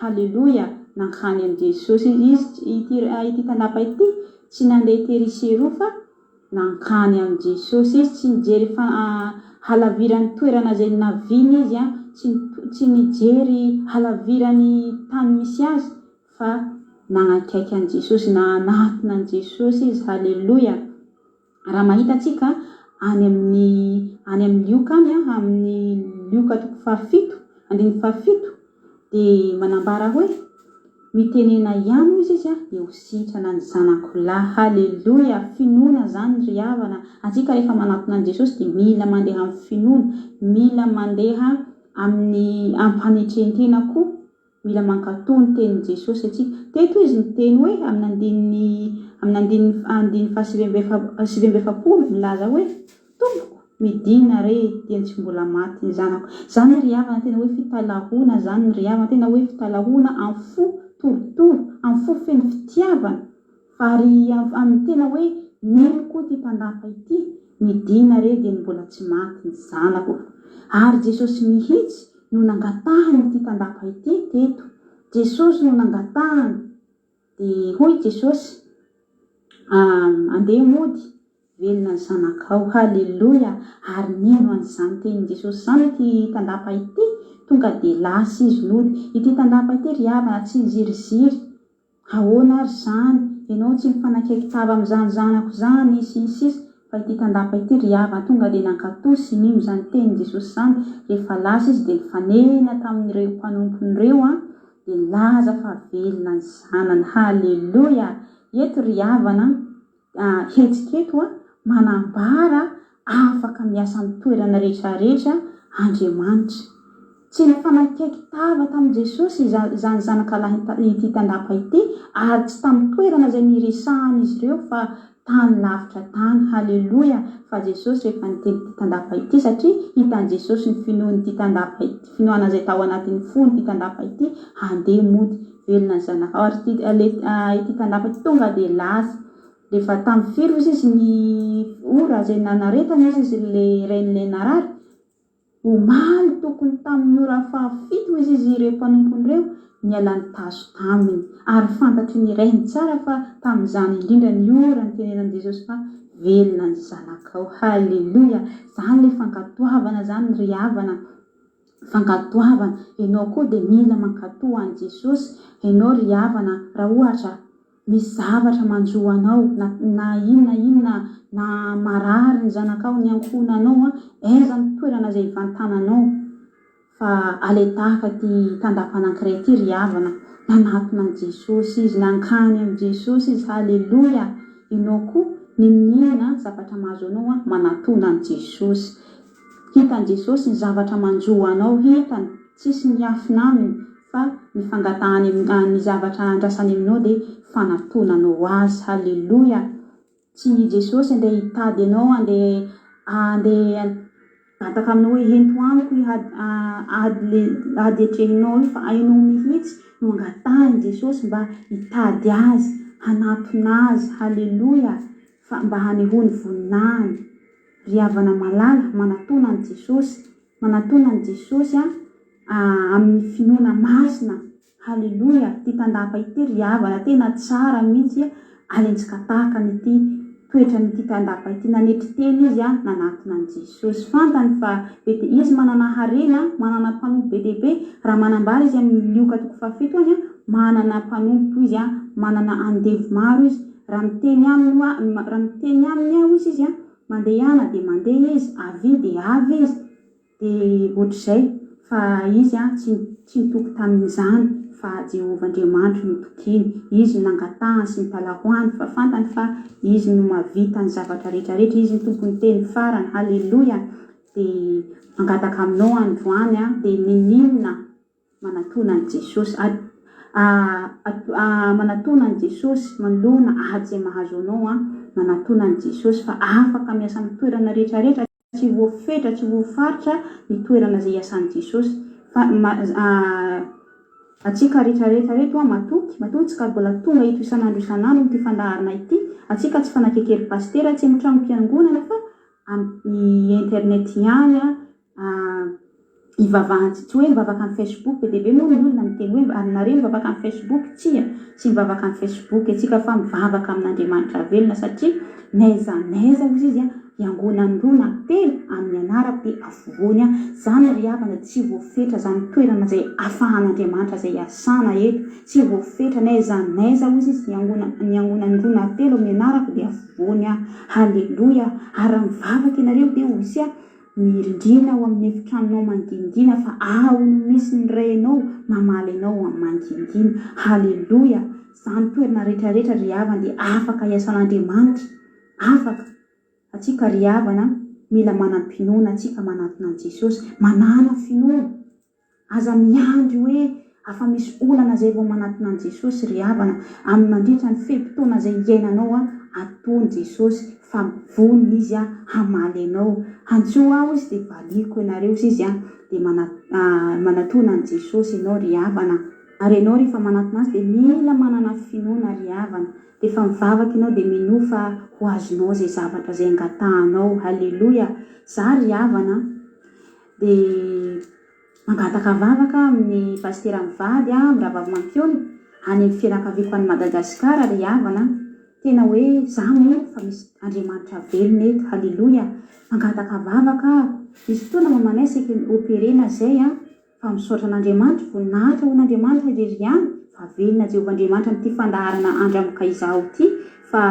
Haleloia! Nankany amin'i Jesosy izy, ity, ity tandapa ity, tsy nandeha tery sy eroa fa nankany amin'i Jesosy izy, tsy nijery fa, halaviran'ny toerana izay naviany izy, tsy, tsy nijery halaviran'ny tany misy azy fa nanakaiky an'i Jesosy, nanatona an'i Jesosy izy. Haleloia! Raha mahita antsika any amin'ny any amin'ny Lioka any, amin'ny Lioka toko fahafito, andininy fahafito, dia manambara hoe, Mitenena ihany hozy izy dia ho sitrana ny zanako lahy. Haleloia! Finoana zany ry havana. Antsika rehefa manantona an'i Jesosy dia mila mandeha amin'ny finoana, mila mandeha amin'ny am-panetrentena koa, mila mankatò ny tenin'i Jesosy antsika. Teto izy niteny hoe amin'ny andininy amin'ny andininy andininy faha 49 milaza hoe. Tompoko, midina re dieny tsy mbola maty ny zanako. Zany ry havana tena hoe fitalahoana zany ry havana tena hoe fitalahoana am fo torotoro, am fo feno fitiavana fa ary am tena hoe nino koa ity tandapa ity, midina re dieny mbola tsy maty ny zanako. Ary Jesosy mihitsy no nangatahany ity tandapa ity teto. Jesosy no nangatahany. Dia hoy Jesosy, Andeha mody, velona ny zanakao. Haleloia! Ary nino an'izany tenin'i Jesosy izany ity tandapa ity, tonga dia lasa izy nody. Ity tandapa ity ry havana tsy niziriziry. Ahoana ary izany? Ianao tsy mifanakaiky tava amin'izany zanako izany, sy ny sisa Fa ity tandapa ity ry havana tonga dia nankatò sy nino izany tenin'i Jesosy izany, rehefa lasa izy dia nifanena tamin'ireo mpanompony ireo an, dia nilaza fa velona ny zanany. Haleloia! Eto ry havana an, hetsika eto an, manambara afaka miasa amin'ny toerana rehetra rehetra Andriamanitra. Tsy nifanakaiky tava tamin'i Jesosy izany zanakalahy ity tandapa ity ary tsy tamin'ny toerana izay niresahan'izy ireo fa tany lavitra tany. Haleloia! Fa Jesosy rehefa niteny ity tandapa ity satria hitan'i Jesosy ny finoan'ity tandapa ity, finoana izay tao anatin'ny fon'ity tandapa ity, handeha mody velona ny zanakao. Ary ity, ity tandapa ity tonga dia lasa. Rehefa tamin'ny firy hozy izy ny ora izay nanaretana hozy izy ilay rain'ilay narary? Omaly tokony tamin'ny ora fahafito hozy izy ireo mpanompony ireo niala nitazo taminy. Ary fantatry ny rainy tsara fa tamin'izany indrindra ny ora nitenenan'i Jesosy fa velona ny zanakao. Haleloia! Izany ilay fankatoavana izany ry havana. Fankatoavana. Ianao koa dia mila mankatoa an'i Jesosy. Ianao ry havana raha ohatra misy zavatra manjo anao na na inona inona na marary ny zanakao, ny ankohonanao an, aiza ny toerana izay hivantananao fa aletaka ity tandapa anankiray ity ry havana, nanatona an'i Jesosy izy, nankany amin'i Jesosy izy, haleloia, ianao koa n'inon'inona zavatra mahazo anao an, manatona an'i Jesosy. Hitan'i Jesosy ny zavatra manjo anao, hitany, tsisy miafina aminy fa ny fangatahany ny zavatra andrasany aminao dia fanatonanao azy, haleloia, tsy i Jesosy andeha hitady anao andeha andeha hangataka aminao hoe ento amiko io ady ady atrehinao io fa hainao mihitsy no angatahin'i Jesosy mba hitady azy, hanatona azy, haleloia, fa mba hanehoany voninahiny. Ry havana malala, manatòna an'i Jesosy, manatòna an'i Jesosy a, amin'ny finoana masina. Haleloia! Ity tandapa ity ry havana, tena tsara mihitsy, alentsika tahaka an'ity toetran'ity tandapa ity. Nanetry tena izy a, nanatona an'i Jesosy. Fantany fa be dia, izy manana harena, manana mpanompo be dia be. Raha manambara izy amin'ny Lioka toko fahafito any a, manana mpanompo izy a, manana andevo maro izy. Raha miteny aminy hoa, raha miteny aminy aho hozy izy an, mandehana dia mandeha izy, avia dia avy izy, dia ohatr'izay, fa izy an tsy tsy nitoky tamin'izany fa Jehovah Andriamanitro no tokiny, izy no nangatahany sy nitalahoany fa fantany fa izy no mahavita ny zavatra rehetra rehetra, izy no tompon'ny teny farany, haleloia, dia mangataka aminao androany an, dia niniana Manatona an'i Jesosy a Manatona an'i Jesosy manoloana ady izay mahazo anao a Manatona an'i Jesosy fa afaka miasa amin'ny toerana rehetra rehetra tsy voafetra tsy voafaritra ny toerana izay iasan'i Jesosy fa Antsika rehetra rehetra reto a matoky matoa tsika mbola tonga eto isan'andro isan'andro amin'ity fandaharana ity antsika tsy fanakekery pasitera tsy amin'ny tragnom-piangonana fa amin'ny internet ihany a ivavahana, tsy hoe mivavaka amin'ny Facebook, be dia be moa ny olona miteny hoe ary nareo mivavaka amin'ny Facebook, tsia, tsy mivavaka amin'ny Facebook isika fa mivavaka amin'Andriamanitra velona satria n'aiza n'aiza hozy izy hiangonan'ny roa na telo amin'ny anarako dia afovoany aho, izany ry havana tsy voafetra izany toerana izay afahan'Andriamanitra izay iasana eto, tsy voafetra n'aiza n'aiza hozy izy hiangonan'ny roa na telo amin'ny anarako dia afovoany aho, haleloia, ary raha mivavaka ianareo dia hozy aho. Mirindrina ao amin'ny efitranonao mangingina fa ao no misy ny Rainao mamaly anao amin'ny mangingina. Haleloia! Izany toerana rehetra rehetra ry havana dia afaka hiasan'Andriamanitra. Afaka. Atsika ry havana mila manam-pinoana atsika manatona an'i Jesosy. Manàna finoana. Aza miandry hoe afa misy olana zay vao manatona an'i Jesosy ry havana, amin'ny mandritra ny fe-potoana zay iainanao an, atony Jesosy fa vonona Izy an hamaly anao. Antsoa aho Izy dia valiako ianareo hozy Izy an, dia manatona an'i Jesosy ianao ry havana. Ary ianao rehefa manatona Azy dia mila manana finoana ry havana. Rehefa mivavaka ianao dia minoa fa ho azonao zay zavatra zay angatahanao. Haleloia! Za ry havana an, dia mangataka vavaka amin'ny pasitera mivady aho, amin'ny rahavavy Mampiony, any amin'ny fianakaviako any Madagascar ry havana a! Tena hoe za mino fa misy Andriamanitra velona eto, haleloia! Mangataka vavaka aho, nisy fotoana mamanay saika ni-operena zay an, fa misaotra an'Andriamanitra, voninahitra ho an'Andriamanitra irery ihany fa velona Jehovah Andriamanitra amin'ity fandaharana andramoka izaho ity fa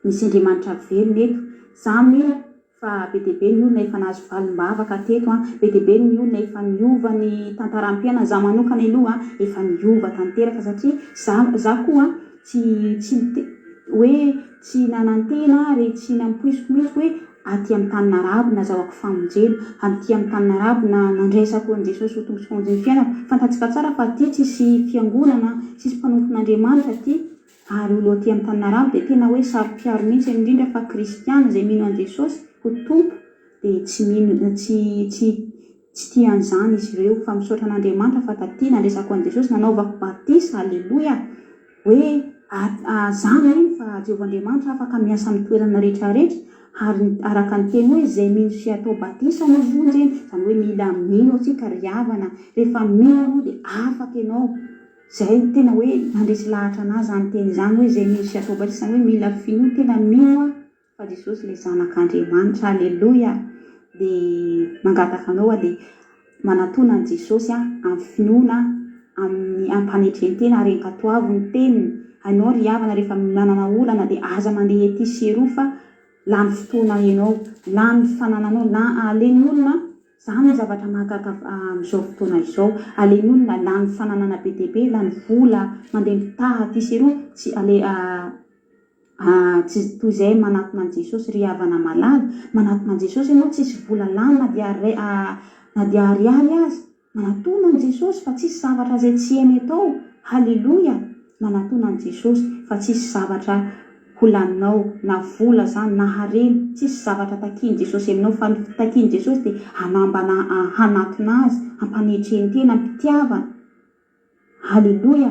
misy Andriamanitra velona eto, za mino Fa be dia be ny olona efa nahazo valim-bavaka teto an, be dia be ny olona efa niova ny tantaram-piainana, za manokana aloha efa niova tanteraka satria za za koa tsy tsy nite hoe tsy nanantena ary tsy nampoiziko mihitsy hoe aty amin'ny tanin'arabo nazahoako famonjena, aty amin'ny tanin'arabo na nandraisako an'i Jesosy ho Tompo sy Mpamonjy ny fiainako, fantatsika tsara fa aty tsisy fiangonana, tsisy mpanompon'Andriamanitra aty. Ary olo aty am taninarabo dia tena hoe saropiaro mihitsy indrindra fa kristiana izay mino an'i Jesosy ho Tompo dia tsy mino tsy tsy tsy tia an'izany izy ireo fa misaotra an'Andriamanitra fa taty nandresako an'i Jesosy nanaovako batisa aleloia hoe a za mino fa Jehovah Andriamanitra afaka miasa amin'ny toerana rehetra rehetra ary araka ny teny hoe izay mino sy atao batisa no vonjena izany hoe mila mino antsika ry havana rehefa mino ianao dia afaka ianao Zay no tena hoe nandresy lahatra anah zany teny izany hoe zay mino sy atao batisa zany hoe mila finoa tena mino aho fa Jesosy ilay zanak'Andriamanitra aleloia de mangataka anao aho de manatona an'i Jesosy aho amin'ny finoana amin'ny ampanetren-tena ary ankatoavo ny teniny hainao ry havana rehefa manana olana de aza mandeha ety sy eroa fa lany fotoana enao lany fanananao na aleny olona Zany no zavatra mahagaga amin'izao fotoana izao. Alainy olona lany fananana be dia be, lany vola, mandeha mitaha aty sy eroa, tsy ale tsy toy izay manatona an'i Jesosy ry havana malala. Manatona an'i Jesosy ianao tsisy vola lany na dia na dia ariary aza. Manatona an'i Jesosy fa tsisy zavatra izay tsy hainy atao. Haleloia! Manatona an'i Jesosy fa tsisy zavatra ho laninao na vola zany na harena, tsisy zavatra takian'i Jesosy aminao fa ny takian'i Jesosy dia hanambana hanatona Azy, hampanetren-tena, am-pitiavana. Haleloia!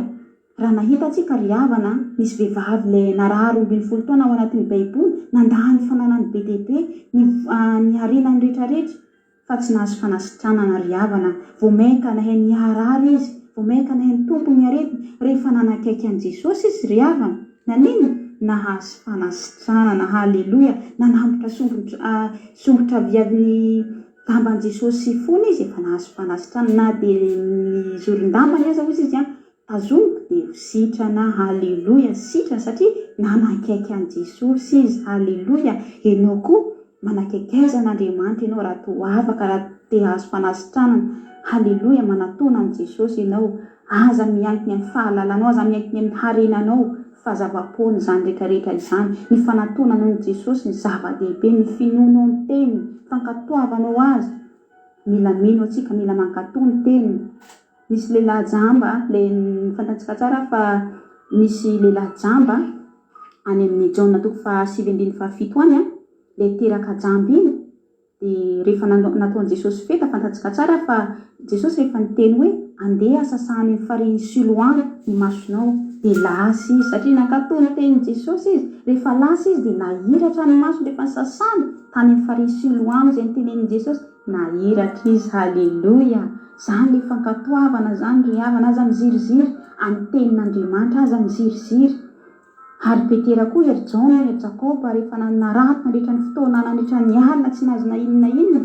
Raha nahita antsika ry havana, nisy vehivavy ilay narary 12 taona ao anatin'ny baiboly, nandà ny fananany be dia be, ny ny harenany rehetrarehetra, fa tsy nahazo fanasitranana ry havana, vao mainka nahay niharary izy, vao mainka nahay nitombo ny aretiny, rehefa nanakaiky an'i Jesosy izy ry havana, naninona? Nahazo fanasitranana, haleloia, nanambotra sombin-tr sombitra avy amin'ny lamban'i Jesosy fony izy, efa nahazo fanasitranana, na dia ny zoron-dambany aza hozy izy an, Tazomiko dia ho sitrana Haleloia sitrana satria nanakaiky an'i Jesosy izy Haleloia Ianao koa manakaikaiza an'Andriamanitra ianao raha toa afaka raha te hahazo fanasitranana Haleloia manatona an'i Jesosy ianao Aza miankina amin'ny fahalalanao aza miankina amin'ny harenanao fa zava-poana izany rehetra rehetra izany Ny fanatonanao an'i Jesosy ny zava-dehibe ny finoanao ny teniny fankatoavanao azy Mila mino antsika mila mankatò ny teniny Nisy lehilahy jamba, ilay fantatsika tsara fa nisy lehilahy jamba any amin'ny Jaona toko faha 19 any, ilay teraka jamba iny, dia rehefa nataon'i Jesosy feta, fantatsika tsara fa Jesosy rehefa niteny hoe andeha sasa any amin'ny farihin'i Siloama ny masonao, dia lasa izy, satria nankatò ny tenin'i Jesosy izy, rehefa lasa izy dia nahiratra ny masony rehefa nisasany tany amin'ny farihin'i Siloama izay notenenin'i Jesosy, Nahiratra izy haleloia! Zany le fankatoavana zany ry havana aza miziriziry any tenin'Andriamanitra aza miziriziry ary Petera koa ery Jaona ery Jakoba rehefa narato nandritra ny fotoana nandritra ny alina tsy nahazo na inona na inona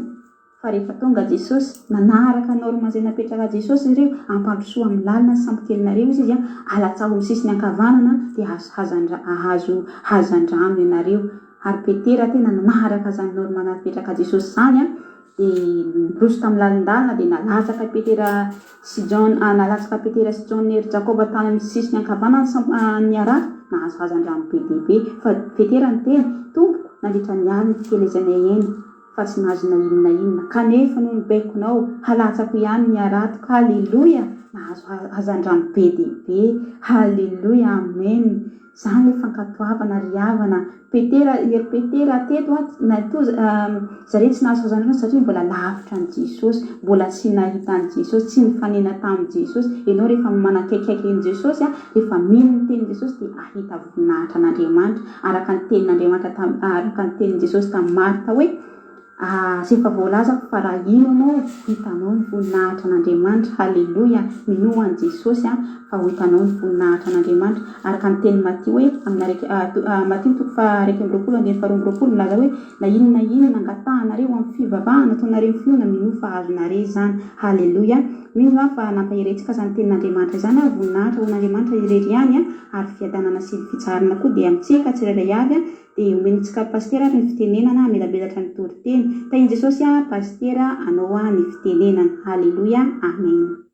fa rehefa tonga Jesosy nanaraka norme izay napetraka Jesosy ireo ampandrosoa amin'ny lalina ny sambokelinareo izy izy alatsaho amin'ny sisiny ankavanana dia ahazo ahazo hazandrano ianareo Ary Petera tena nanaraka izany norme napetraka Jesosy izany an! Dia niroso tamin'ny lalindalina dia nalatsaka i Petera sy Jaona, nalatsaka Petera sy Jaona ery Jakoba tany amin'ny sisiny ankavanana ny samp, ny harato, nahazo hazandrano be dia be. Fa Petera niteny, Tompoko, nandritra ny alina fikelezanay eny, fa tsy nahazo na inona na inona, kanefa noho ny baikonao, halatsako ihany ny haratoko. Haleloia! Nahazo hazandrano be dia be. Haleloia! Amen! Zany le fankatoavana ry havana. Petera, ry Petera teto a, na toa zareo tsy nahazo fahazanana satria mbola lavitra an'i Jesosy, mbola tsy nahita an'i Jesosy, tsy nifanena tamin'i Jesosy. Ianao rehefa manakaikaiky an'i Jesosy a, rehefa mino ny tenin'i Jesosy dia hahita voninahitra an'Andriamanitra, araka ny tenin'Andriamanitra tam, araka ny tenin'i Jesosy tamin'i Marta hoe, Ary efa voalazako fa raha hino anao, ho hitanao ny voninahitra an'Andriamanitra. Haleloia! Minoa an'i Jesosy an, fa ho hitanao ny voninahitra an'Andriamanitra. Araka ny tenin'i Matio hoe, amin'ny iraika, Matio toko faha 21 andininy faha 22 milaza hoe, Na inona na inona angatahanareo amin'ny fivavahana ataonareo amin'ny finoana, minoa fa azonareo izany. Haleloia! Mino aho fa nampahery antsika izany tenin'Andriamanitra izany an, voninahitra ho an'Andriamanitra irery ihany an, ary fiadanana sy fitsaharana koa dia amintsika tsirairay avy an, Dia omentsika Pasitera ary ny fitenenana hamelabelatra ny toriteny. Tahin'i Jesosy ah Pasitera anao ah ny fitenenana. Haleloia Amen.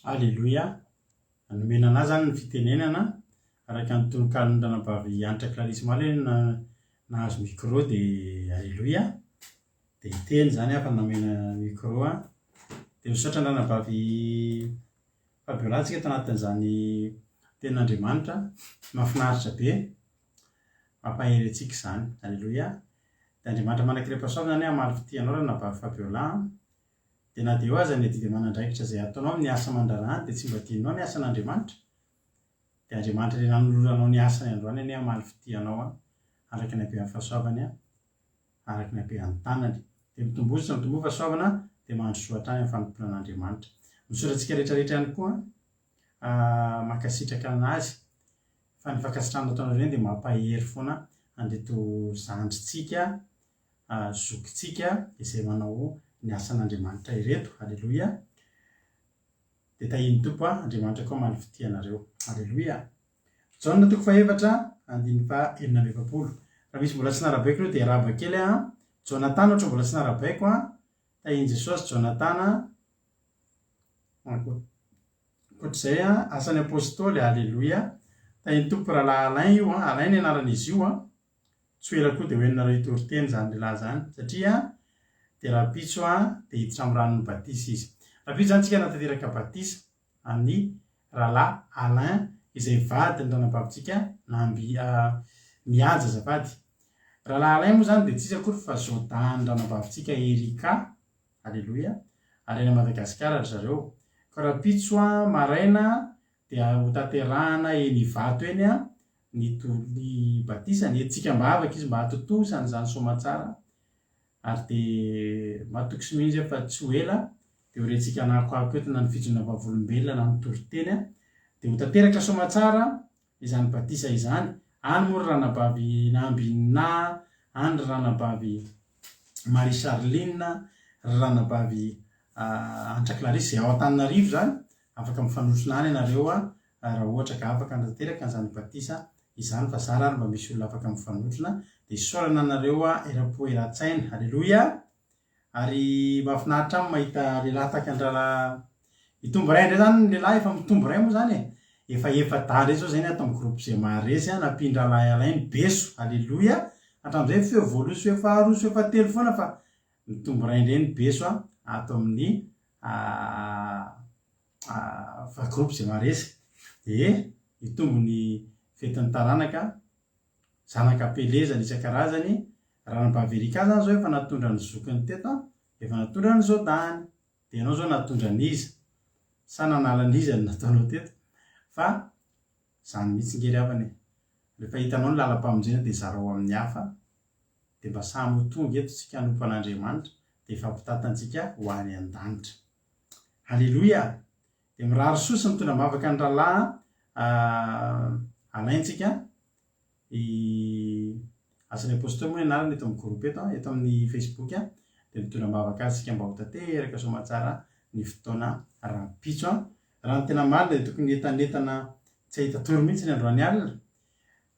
Aleloia! Nomena anah zany ny fitenenana, araka ny tononkalon'ny ranabavy Hanitra Clarisse omaly hoe nahazo micro dia aleloia! Dia hiteny zany aho fa nomena micro an! Dia misaotra ny ranabavy Fabiola tsika tao anatin'izany tenin'Andriamanitra mahafinaritra be mampahery antsika izany. Aleloia. Dia Andriamanitra manan-kirem-pahasoavana anie hamaly fitia anao ranabavy Fabiola an. Dia na dia eo aza ny adidy aman'andraikitra izay ataonao amin'ny asa aman-draharaha dia tsy mba adinonao ny asan'Andriamanitra. Dia Andriamanitra ilay nanoloranao ny asany androany anie hamaly fitia anao an, araka ny habean'ny fahasoavany an. araka ny habean'ny tanany. Dia mitomboa sy mitomboa fahasoavana dia mandrosoa hatrany amin'ny fanompoana an'Andriamanitra. Misaotra antsika rehetra rehetra ihany koa mankasitraka an'azy fa ny fankasitrahana ataonareo ireny dia mampahery foana an'ireto zandrintsika, zokintsika izay manao ny asan'Andriamanitra ireto. Aleloia. Dia tahian'ny Tompo Andriamanitra koa hamaly fitia anareo. Aleloia. Jaona toko fahefatra, andininy faha 46. Raha misy mbola tsy narabaiko ireo dia arahaba kely aho an. Jonathan ohatra mbola tsy narabaiko an. Tahian'i Jesosy Jonathan an. Ankoatr'izay an, Asan'ny Apostoly, Aleloia. Tahian'ny Tompo Rahalahy Alain io an, Alain ny anaran'izy io an. Tsy ho ela koa dia ho henonareo hitory teny izany lehilahy izany satria dia rahampitso an dia hiditra amin'ny ranon'ny batisa izy. Rahampitso izany tsika hanatanteraka batisa an'i Rahalahy Alain izay vadin'ny ranabavintsika Namby Mihaja azafady. Rahalahy Alain moa izany dia tsy iza akory fa zaodahin'ny ranabavintsika Ericka, Aleloia, ary any Madagasikara ry zareo. Ka rahampitso maraina dia hotanterahana eny Ivato eny ny ny batisany, entintsika am-bavaka izy mba hahatontosa an'izany soamatsara ary dia matoky sy mino izy fa tsy ho ela dia ho rentsika anakoako eto na ny fijoroana vavolombelona na ny toriteny dia ho tanteraka soamatsara izany batisa izany, any moa ry ranabavy Nambinina, any ry ranabavy Marie Charline, ry ranabavy Hanitra Clarisse izay ao Antananarivo izany, afaka mifanotrona any ianareo raha ohatra ka afaka hanatanteraka an'izany batisa izany fa zara ary mba misy olona afaka mifanotrona dia isaorana anareo eram-po eran-tsaina. Aleloia! Ary mahafinaritra ahy mahita lehilahy tahaka an-drahalahy mitombo iray indray izany ny lehilahy efa mitombo iray moa izany e! Efa efa-dahy indray izao izay ny ato amin'ny groupe izay maharesy an, nampian-drahalahy Alain ny beso, aleloia! Hatramin'izay feo voalohany sy feo faharoa sy feo fahatelo foana fa mitombo iray indray ny beso ato amin'ny fa groupe izay maharesy dia hitombo ny fetin'ny taranaka, zanaka am-pielezana isan-karazany, Ranabavy Erika zany zao efa natondra ny zokiny teto an, efa natondra ny zaodahiny, dia ianao zao natondra an'iza? Sa nanala an'iza no nataonao teto? Fa zany mihitsy nge ry havana e, rehefa hitanao ny lalam-pamonjena dia zarao amin'ny hafa, dia mba samy ho tonga eto tsika hanompo an'Andriamanitra, dia hifampitantantsika ho any an-danitra. Aleloia! Dia mirary soa sy mitondra am-bavaka ny rahalahy Alain tsika. I Asan'ny Apostoly moa ny anarany eto amin'ny groupe eto, eto amin'ny Facebook, dia mitondra am-bavaka azy isika mba ho tanteraka soamantsara ny fotoana rahampitso. Raha ny tena marina dia tokony hientanentana tsy hahita tory mihitsy ny androany alina.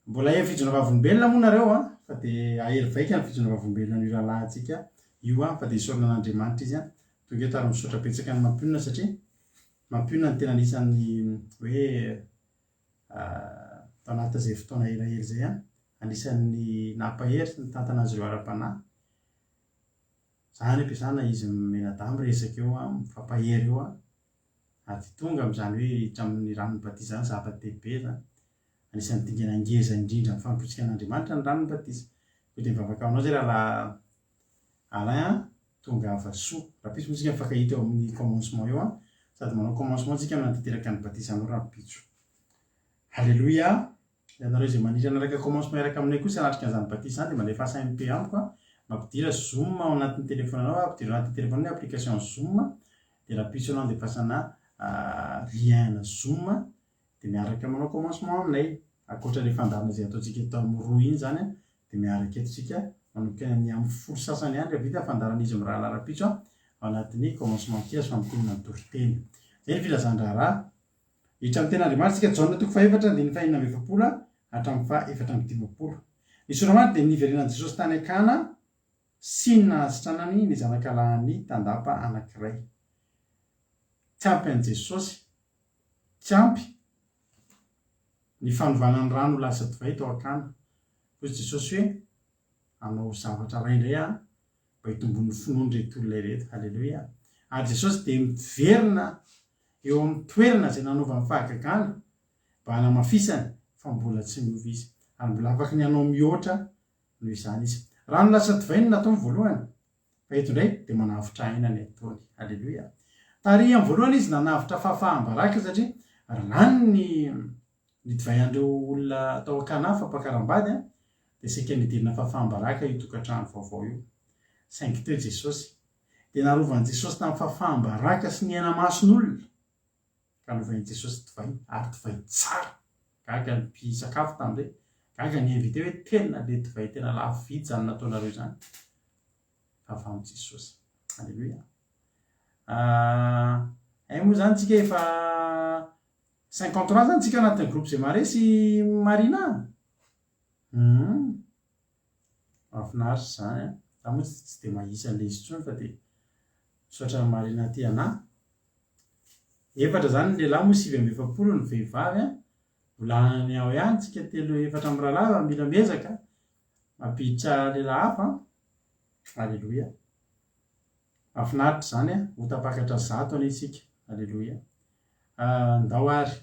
Mbola heno fijoroana vavolombelona moa nareo an, fa dia hahery vaika ny fijoroana vavolombelona an'io rahalahintsika. Io an, fa dia isaorana an'Andriamanitra izy an, tonga eto ary misaotra betsaka an'i Mampionona satria Mampionona no tena anisan'ny hoe tao anatin'izay fotoana elaela izay an, anisan'ny nampahery sy nitantana azy ireo ara-panahy. Izany ampiasana izy mianadahy miresaka eo an, mifampahery eo an, ary dia tonga amin'izany hoe hiditra amin'ny ranon'ny batisa izany zava-dehibe izany. Anisan'ny dingana ngeza indrindra amin'ny fanompoantsika an'Andriamanitra ny ranon'ny batisa. Koa dia mivavaka ho anao izay rahalahy Alain a, tongava soa. Rahampitso moa tsika mifankahita eo amin'ny commencement eo an, sady manao commencement tsika no hanatanteraka ny batisanao rahampitso. Alléluia! Ianareo izay maniry hanaraka commencement hiaraka aminay kosa hanatrika an'izany batisa izany dia mandefasa MP amiko an, mampidira zoom ao anatin'ny telephone-nao, ampidiro anatin'ny telephone-nao ny application zoom, dia rahampitso ianao andefasana lien-na zoom dia miaraka manao commencement aminay. Ankoatra ilay fandaharana izay ataontsika eto amin'ny roa iny izany dia miaraka eto isika manomboka any amin'ny amin'ny folo sasany any rehefa vita ny fandaharana izy mirahalahy rahampitso ao anatin'ny commencement kely sy famintinana ny toriteny. Izay ny filazan-draharaha. Hiditra amin'ny tenin'Andriamanitra isika Jaona toko fahefatra andininy fahenina amby efapolo hatramin'ny faha 54. Ny sora-maty dia ny niverenan'i Jesosy tany Kana sy ny nahasitranany ny zanakalahin'ny tandapa anankiray. Tsy ampy an'i Jesosy Tsy ampy ny fanovana ny rano ho lasa divay tao Akana. Hoy Jesosy hoe, Hanao zavatra iray indray Aho mba hitomboan'ny finoan'ireto olona ireto. Haleloia! Ary Jesosy dia miverina eo amin'ny toerana izay nanaovany fahagagana mba hanamafisany fa mbola tsy miova Izy. Ary mbola afaky ny hanao mihoatra noho izany Izy. Rano lasa divay no nataony voalohany. Fa eto indray dia manavotra aina ny ataony. Aleloia. Tary amin'ny voalohany izy nanavotra fahafaham-baraka satria rany ny ny divay an'ireo olona tao Kana fampakaram-bady an, dia saika nidirina fahafaham-baraka io tokantrano vaovao io. Saingy teo Jesosy. Dia narovan'i Jesosy tamin'ny fahafaham-baraka sy ny aina mason'olona. Ka novain'i Jesosy divay, ary divay tsara. Gaga ny mpisakafo tamin'izay. Gaga ny invité hoe tena le divay tena lafo vidy izany nataonareo izany. Fa avy amin'i Jesosy. Alléluia. Ah, hay moa izany tsika efa 53 zany tsika anatin'ny groupe Zemare sy Marina. Hum. Mahafinaritra izany an. Za moa tsy dia mahisa an'ilay izy intsony fa dia misaotra an'i Marina aty anà. Efatra izany ny lehilahy moa 49 ny vehivavy an. Mbola any ao ihany tsika telo efatra mirahalahy fa mila miezaka mampiditra lehilahy hafa an. Aleloia. Mahafinaritra izany an. Ho tapakatra 100 anie isika. Aleloia. Ndao ary.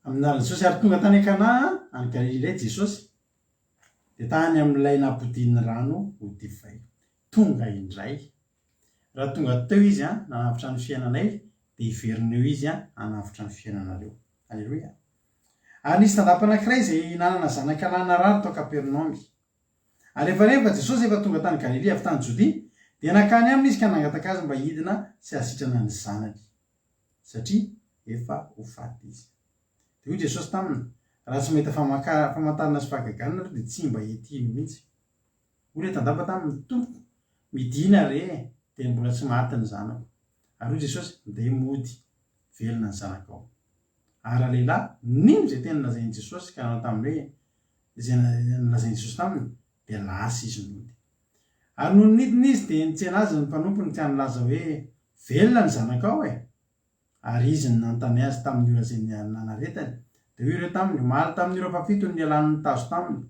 Amin'ny anaran'i Jesosy. Ary tonga tany Kana any Galilia indray Jesosy, dia tany amin'ilay nampodian'ny rano ho divay. Tonga indray. Raha tonga teo Izy nanavotra ny fiainanay, dia hiverina eo Izy hanavotra ny fiainanareo. Aleloia. Ary nisy tandapa anankiray izay nanana zanaka lahy narary tao Kapernaomy. Ary rehefa reny fa Jesosy efa tonga tany Galilia avy tany Jodia, dia nankany aminy izy ka nangataka azy mba hidina sy hahasitrana ny zanany. satria efa ho faty izy. Dia hoy Jesosy taminy, Raha tsy mahita famantarana sy fahagagana nareo dia tsy mba hety hino mihitsy. Hoy ilay tandapa taminy, Tompoko, midìna re, dia mbola tsy maty ny zanako. Ary hoy Jesosy, Ndeha mody, velona ny zanakao. Ary ralehilahy nino izay teny nolazain'i Jesosy ka nanao taminy hoe, Izay nolazain'i Jesosy taminy, dia lasa izy nody. Ary nony nidina izy dia nitsena azy ny mpanompony ka nilaza hoe, Velona ny zanakao e! Ary izy no nanontany azy tamin'ny ora izay nanaretany. Dia hoy ireo taminy, Omaly tamin'ny ora fahafito no nialany ny tazo taminy.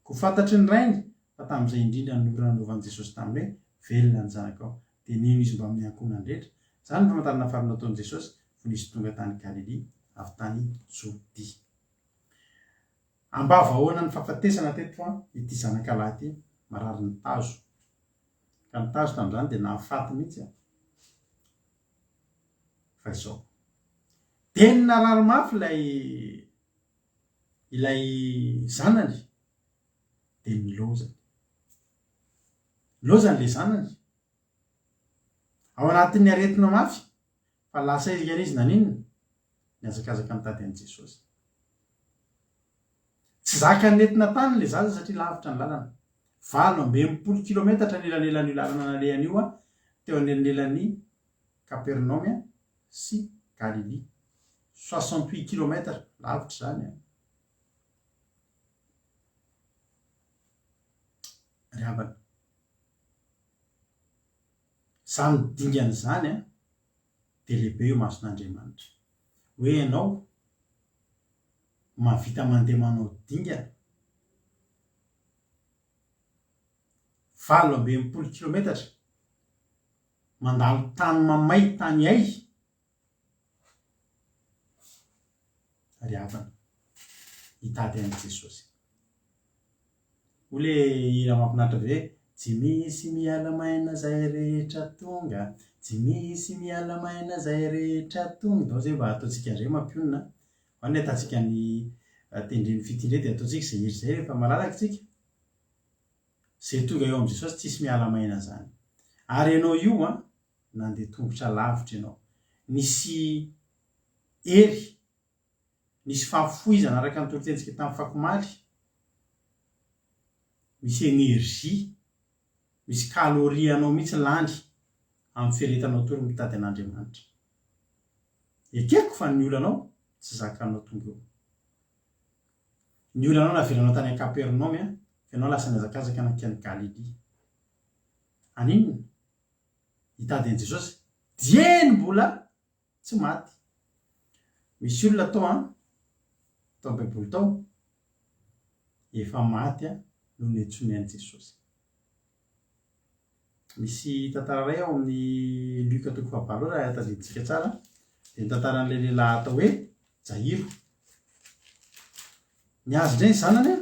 Koa fantatry ny rainy fa tamin'izay indrindra no ora nanaovan'i Jesosy taminy hoe, Velona ny zanakao. Dia nino izy mbamin'ny ankohonany rehetra. Izany no famantarana faharoa nataon'i Jesosy fony izy tonga tany Galilia avy tany Jodia. Ambavahoana ny fahafatesana teto an ity zanaka lahy ity, marary ny tazo. Ka ny tazo tamin'izany dia nahafaty mihitsy an. Fa izao. Dia ny narary mafy ilay ilay zanany dia nilaozany. Nilaozany ilay zanany. Ao anatin'ny aretina mafy fa lasa haingana izy naninona? Nihazakazaka nitady an'i Jesosy. Tsy zakany nentina tany ilay zaza satria lavitra ny lalana. 68 kilometatra ny elanelan'io lalana nalehany io teo anelanelan'i Kapernaomy sy Galilia. 68 kilomètres, lavitra izany an. Ry havana, izany dingana izany dia lehibe eo imason'Andriamanitra. Hoe ianao mahavita mandeha manao dingana 68 kilometatra, mandalo tany mamay tany hay, Ry havana, hitady an'i Jesosy. Hoy le hira mahafinaritra be hoe, Tsy misy miala maina zay rehetra tonga, tsy misy miala maina zay rehetra tonga. Ndao zay mba ataontsika indray mampionona. Ao ny ahitantsika ny tendren'ny fitia indray dia ataontsika izay hira izay rehefa malalaka isika. Izay tonga eo amin'i Jesosy tsisy miala maina zany. Ary ianao io an, nandeha tongotra lavitra ianao. Nisy hery, nisy fahafoizana araka ny toritentsika tamin'ny fakomaly, misy énergie, misy calorie anao mihitsy lany amin'ny fiaretanao tory mitady an'Andriamanitra. Ekeko fa ny olanao tsy zakanao tonga eo. Ny olanao navelanao tany Kapernaomy fa ianao lasa nihazakazaka nankany Galilia. Haninona? Hitady an'i Jesosy dieny mbola tsy maty. Misy olona tao an, tao baiboly tao, efa maty an no niantsoany an'i Jesosy. Misy tantara iray ao amin'ny Luka toko fahavalo ao raha tadidintsika tsara, dia ny tantaran'ilay lehilahy atao hoe Jairo. Ny azy indray ny zanany an,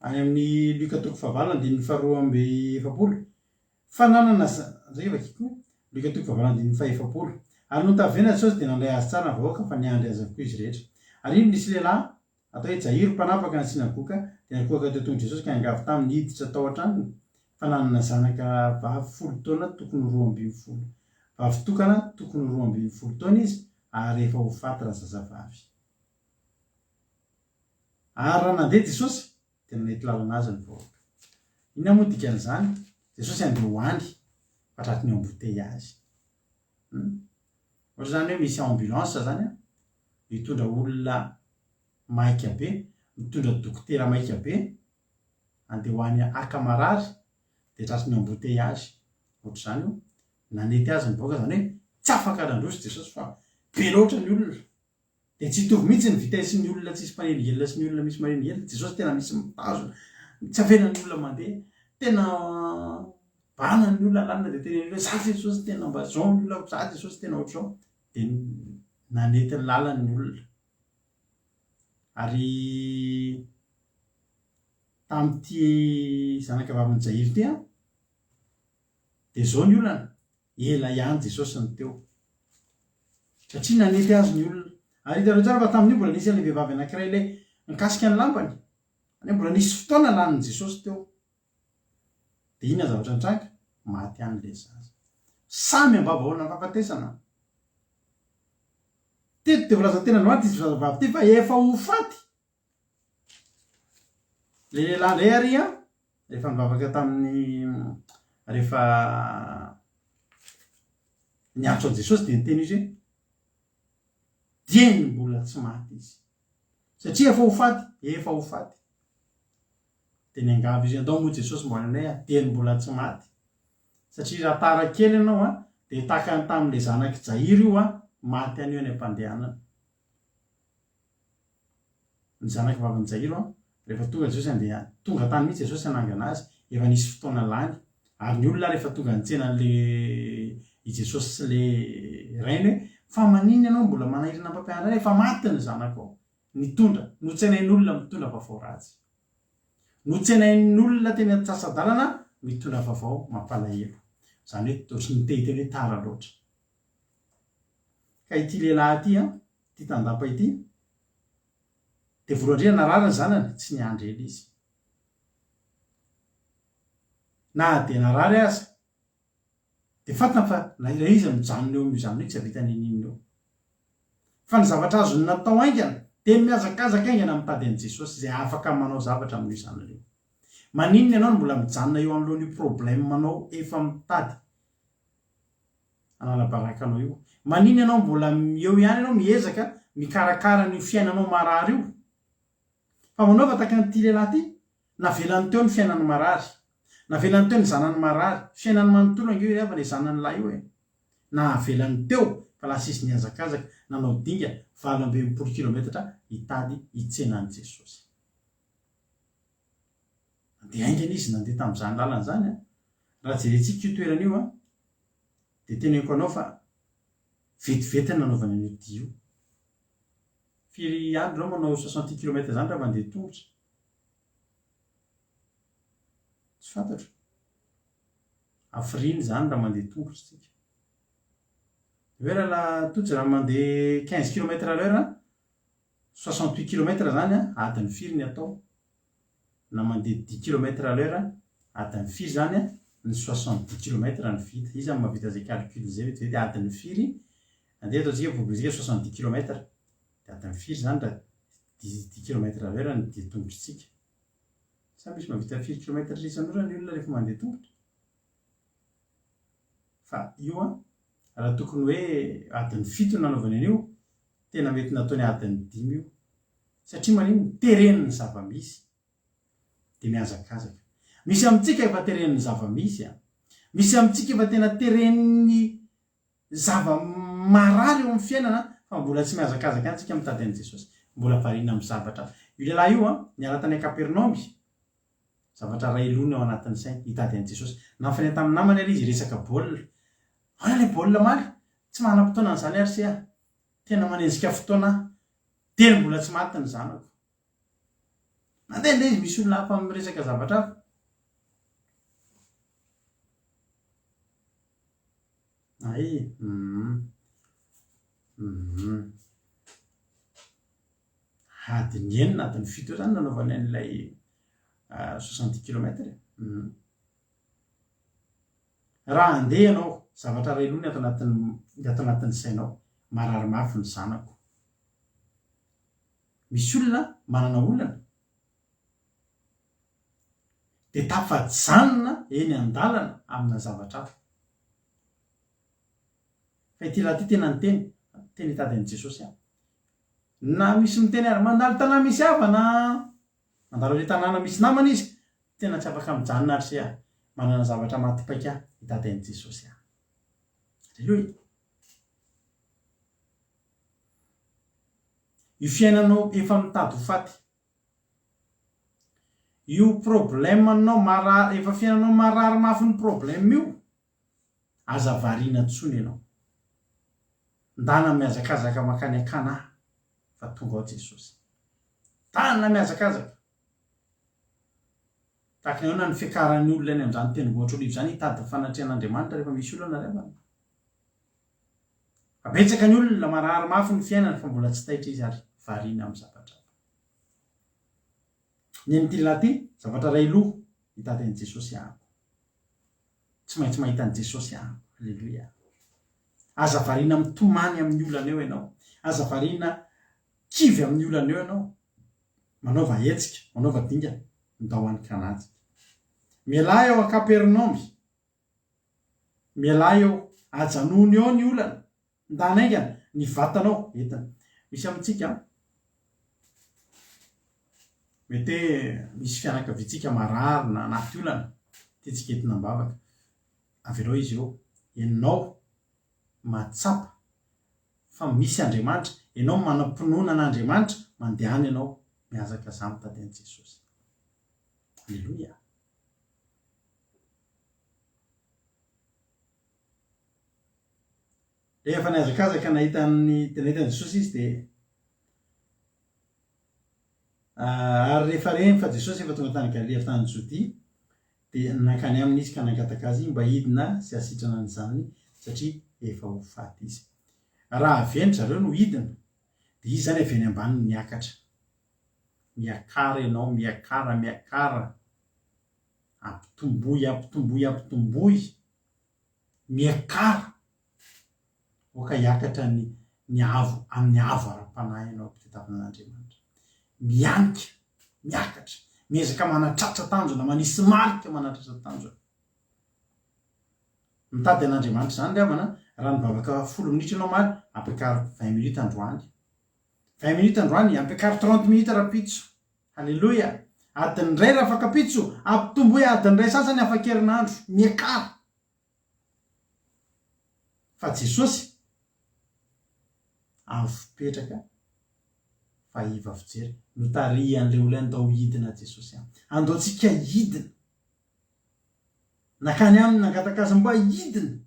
Any amin'ny Lioka toko fahavalo andininy faharoa amby 40, Fa nanana zay vakiko, Lioka toko fahavalo andininy fahefapolo. Ary nony taverina Jesosy dia nandray azy tsara ny vahoaka fa niandry azy avokoa izy rehetra. Ary indro nisy lehilahy, atao hoe Jairo, mpanapaka ny synagoga, dia nikohaka teo tongotr'i Jesosy ka niangavy taminy hiditra tao an-tranony, fa nanana zanaka vavy folo taona tokony ho 12, vavy tokana tokony ho 12 taona izy, ary efa ho faty razazavavy. Ary raha nandeha Jesosy, dia nanety lalana azy ny vahoaka. Inona moa dikan'izany? Jesosy handeha ho any, fa tratry ny embouteillage. Hum? Ohatra izany hoe misy ambulance izany an, mitondra olona maika be, mitondra dokotera maika be, handeha ho any haka marary, dia tratry ny embouteillage. Ohatr'izany io. Nanety azy ny vahoaka, izany hoe tsy afaka nandroso Jesosy fa be loatra ny olona. Dia tsy hitovy mihitsy ny vitesse ny olona tsisy mpanelingelina sy ny olona misy manelingelina. Jesosy tena misy mitazona, tsy avelan'ny olona mandeha. Tena bahana ny olona lalina dia teneniny hoe za Jesosy tena mba zao ny olona, za Jesosy tena ohatr'izao. Dia nanety ny lalany ny olona. Ary tamin'ity zanaka vavin'i Jairo ity an, dia izao ny olana, Ela ihany Jesosy no teo. Satria nanety azy ny olona. Ary hitanareo tsara fa tamin'io mbola nisy an'ilay vehivavy anankiray ilay nikasika ny lambany. Izany hoe mbola nisy fotoana lanin'i Jesosy teo. Dia inona ny zavatra nitranga? Maty ihany ilay zaza. Samy ambavahoana fahafatesana. Teto dia voalaza tenin'Andriamanitra ity zazavavy ity fa efa ho faty. Ilay lehilahy indray ary an, rehefa nivavaka tamin'ny rehefa niantso an'i Jesosy dia niteny izy hoe dieny mbola tsy maty izy. Satria efa ho faty, efa ho faty. Dia niangavy izy, andao moa Jesosy mba ho any aminay aho, dieny mbola tsy maty. Satria raha tara kely ianao an, dia tahaka ny tamin'ilay zanak'i Jairo io an, maty anio any am-pandehanana. Ny zanaka vavin'i Jairo an, rehefa tonga Jesosy handeha, tonga tany mihitsy Jesosy hanangana azy, efa nisy fotoana lany, ary ny olona ary efa tonga nitsena an'le i Jesosy sy le rainy hoe, fa maninona ianao mbola manahirana mpampianatra anay, efa maty ny zanakao. Nitondra, notsenain'olona mitondra vaovao ratsy. Notsenain'olona teny an-tsasa-dalana mitondra vaovao mampalahelo. Izany hoe ohatry ny te hiteny hoe tara loatra. Ka ity lehilahy ity an, ity tandapa ity, dia voalohany indrindra narary ny zanany, tsy niandry ela izy. Na dia narary aza, dia fantany fa na raha izy mijanona eo amin'io zanany io tsy hahavita n'inon'inona eo. Fa ny zavatra azony natao haingana, dia ny mihazakazaka haingana mitady an'i Jesosy izay afaka manao zavatra amin'io zanany io. Maninona ianao no mbola mijanona eo anoloan'io problème-nao efa mitady hanala baraka anao io. Maninona ianao mbola eo ihany ianao miezaka mikarakara an'io fiainanao marary io? Fa manaova tahaka an'ity lehilahy ity, navelany teo ny fiainany marary. Navelany teo ny zanany marary. Fiainany manontolo ange io ry havana e, zanany lahy io e. Navelany teo fa lasa izy nihazakazaka nanao dinga 68 kilometatra hitady hitsena an'i Jesosy. Nandeha haingana izy nandeha tamin'izany lalana izany an. Raha jerentsika io toerana io an, dia teneniko anao fa vetivety ny nanaovany an'io dia io. Firy andro ianao manao soixante kilomètre izany raha mandeha tongotra? Tsy fantatro. Hafiriana izany raha mandeha tongotra isika? Hoe rahalahy Tojo raha mandeha quinze kilomètre à l'heure, 68 kilomètre zany an, adiny firy ny atao? Na mandeha dix kilomètre à l'heure, adiny firy zany an, ny 70 kilomètre no vita. Iza no mahavita izay calcul izay vetivety, adiny firy, andeha ataontsika hoe bobontsika 70 kilomètre, dia adiny firy zany raha dix dix kilomètre à l'heure ny dian-tongotritsika? Sa misy mahavita firy kilomètre isan'ora ny olona rehefa mandeha tongotra? Fa io an, raha tokony hoe adiny fito no nanaovany an'io, tena mety nataony adiny dimy io. Satria maninona? Teren'ny zava-misy. Dia mihazakazaka. Misy amintsika efa teren'ny zava-misy an. Misy amintsika efa tena teren'ny zava-marary eo amin'ny fiainana fa mbola tsy mihazakazaka ihany tsika mitady an'i Jesosy. Mbola variana amin'ny zavatra. Io lehilahy io an, niala tany Kapernaomy, zavatra iray loha ny ao anatin'ny sainy, hitady an'i Jesosy. Nampifandray tamin'ny namany ary izy hiresaka baolina. Ahoana ilay baolina omaly? Tsy manam-potoana an'izany ary se a! Tena manenjika fotoana aho. Teny mbola tsy maty ny zanako. Mandehandeha izy misy olona hafa miresaka zavatra hafa. Ay, hum. Hum. Adiny enina, adiny fito eo zany nanaovany an'ilay 70 kilomètre. Hum. Raha handeha ianao, zavatra iray loha ny ato anatin'ny ny ato anatin'ny sainao, marary mafy ny zanako. Misy olona manana olana dia tafajanona eny an-dalana amina zavatra hafa. Fa ity lahy ity tena niteny, tena hitady an'i Jesosy aho. Na misy miteny ary, mandalo tanàna misy havana, mandalo any tanàna misy namana izy, Tena tsy afaka mijanona ary se ah. Manana zavatra maty paika hitady an'i Jesosy aho. Aleloia. Io fiainanao efa mitady ho faty. Io problème-nao marary, efa fiainanao marary mafy ny problème io. Aza variana intsony ianao. Ndana mihazakazaka mankany Akana fa tonga ao Jesosy. Ndana mihazakazaka. Tahaka ny ahoana ny fiakaran'ny olona eny amin'izany tendrombohitra Oliva izany hitady ny fanatrehan'Andriamanitra rehefa misy olana ry havana? Fa betsaka ny olona marary mafy ny fiainany fa mbola tsy taitra izy ary variana amin'ny zavatra hafa. Ny an'ity lehilahy ity, zavatra iray loha, hitady an'i Jesosy ahako. Tsy maintsy mahita an'i Jesosy ahako. Aleloia. Aza variana mitomany amin'ny olana eo ianao. Aza variana kivy amin'ny olana eo ianao. Manaova hetsika, manaova dingana, ndao any Kanana tsika. Mialà eo Kapernaomy, mialà eo, ajanony eo ny olana, ndana haingana, ny vatanao entina. Misy amintsika, mety hoe misy fianakaviantsika marary na anaty olana, tiantsika entina am-bavaka. Avelao izy eo, ianao mahatsapa fa misy Andriamanitra, ianao manam-pinoana an'Andriamanitra, mandehana ianao mihazakazaha mitady an'i Jesosy. Aleloia. Rehefa nihazakazaka nahita an'i nahita an'i Jesosy izy dia ary rehefa reny fa Jesosy efa tonga tany Galilia avy tany Jodia Dia nankany aminy izy ka nangataka azy mba hidina sy hasitrana ny zanany satria efa ho faty izy. Raha avy eny zareo no hidina, dia izy izany avy eny ambany no niakatra. Miakara ianao, miakara, miakara. Ampitomboy, ampitomboy, ampitomboy. Miakara. Aoka hiakatra ny ny avo amin'ny avo ara-panahy ianao mpitadiavina an'Andriamanitra. Mianika, miakatra, miezaka manatratra tanjona, manisy marika manatratra tanjona. Mitady an'Andriamanitra izany ry havana, raha nivavaka folo minitra ianao omaly, ampiakaro vingt minutes androany. Vingt minutes androany, ampiakaro trente minutes rahampitso. Haleloia! Adiny iray rafakampitso, ampitomboy adiny iray sasany afakerinandro. Miakara! Fa Jesosy avo fipetraka fa iva fijery. Notarihan'ilay olona andao hidina Jesosy an. Andao tsika hidina. Nakany aminy nangataka azy mba hidina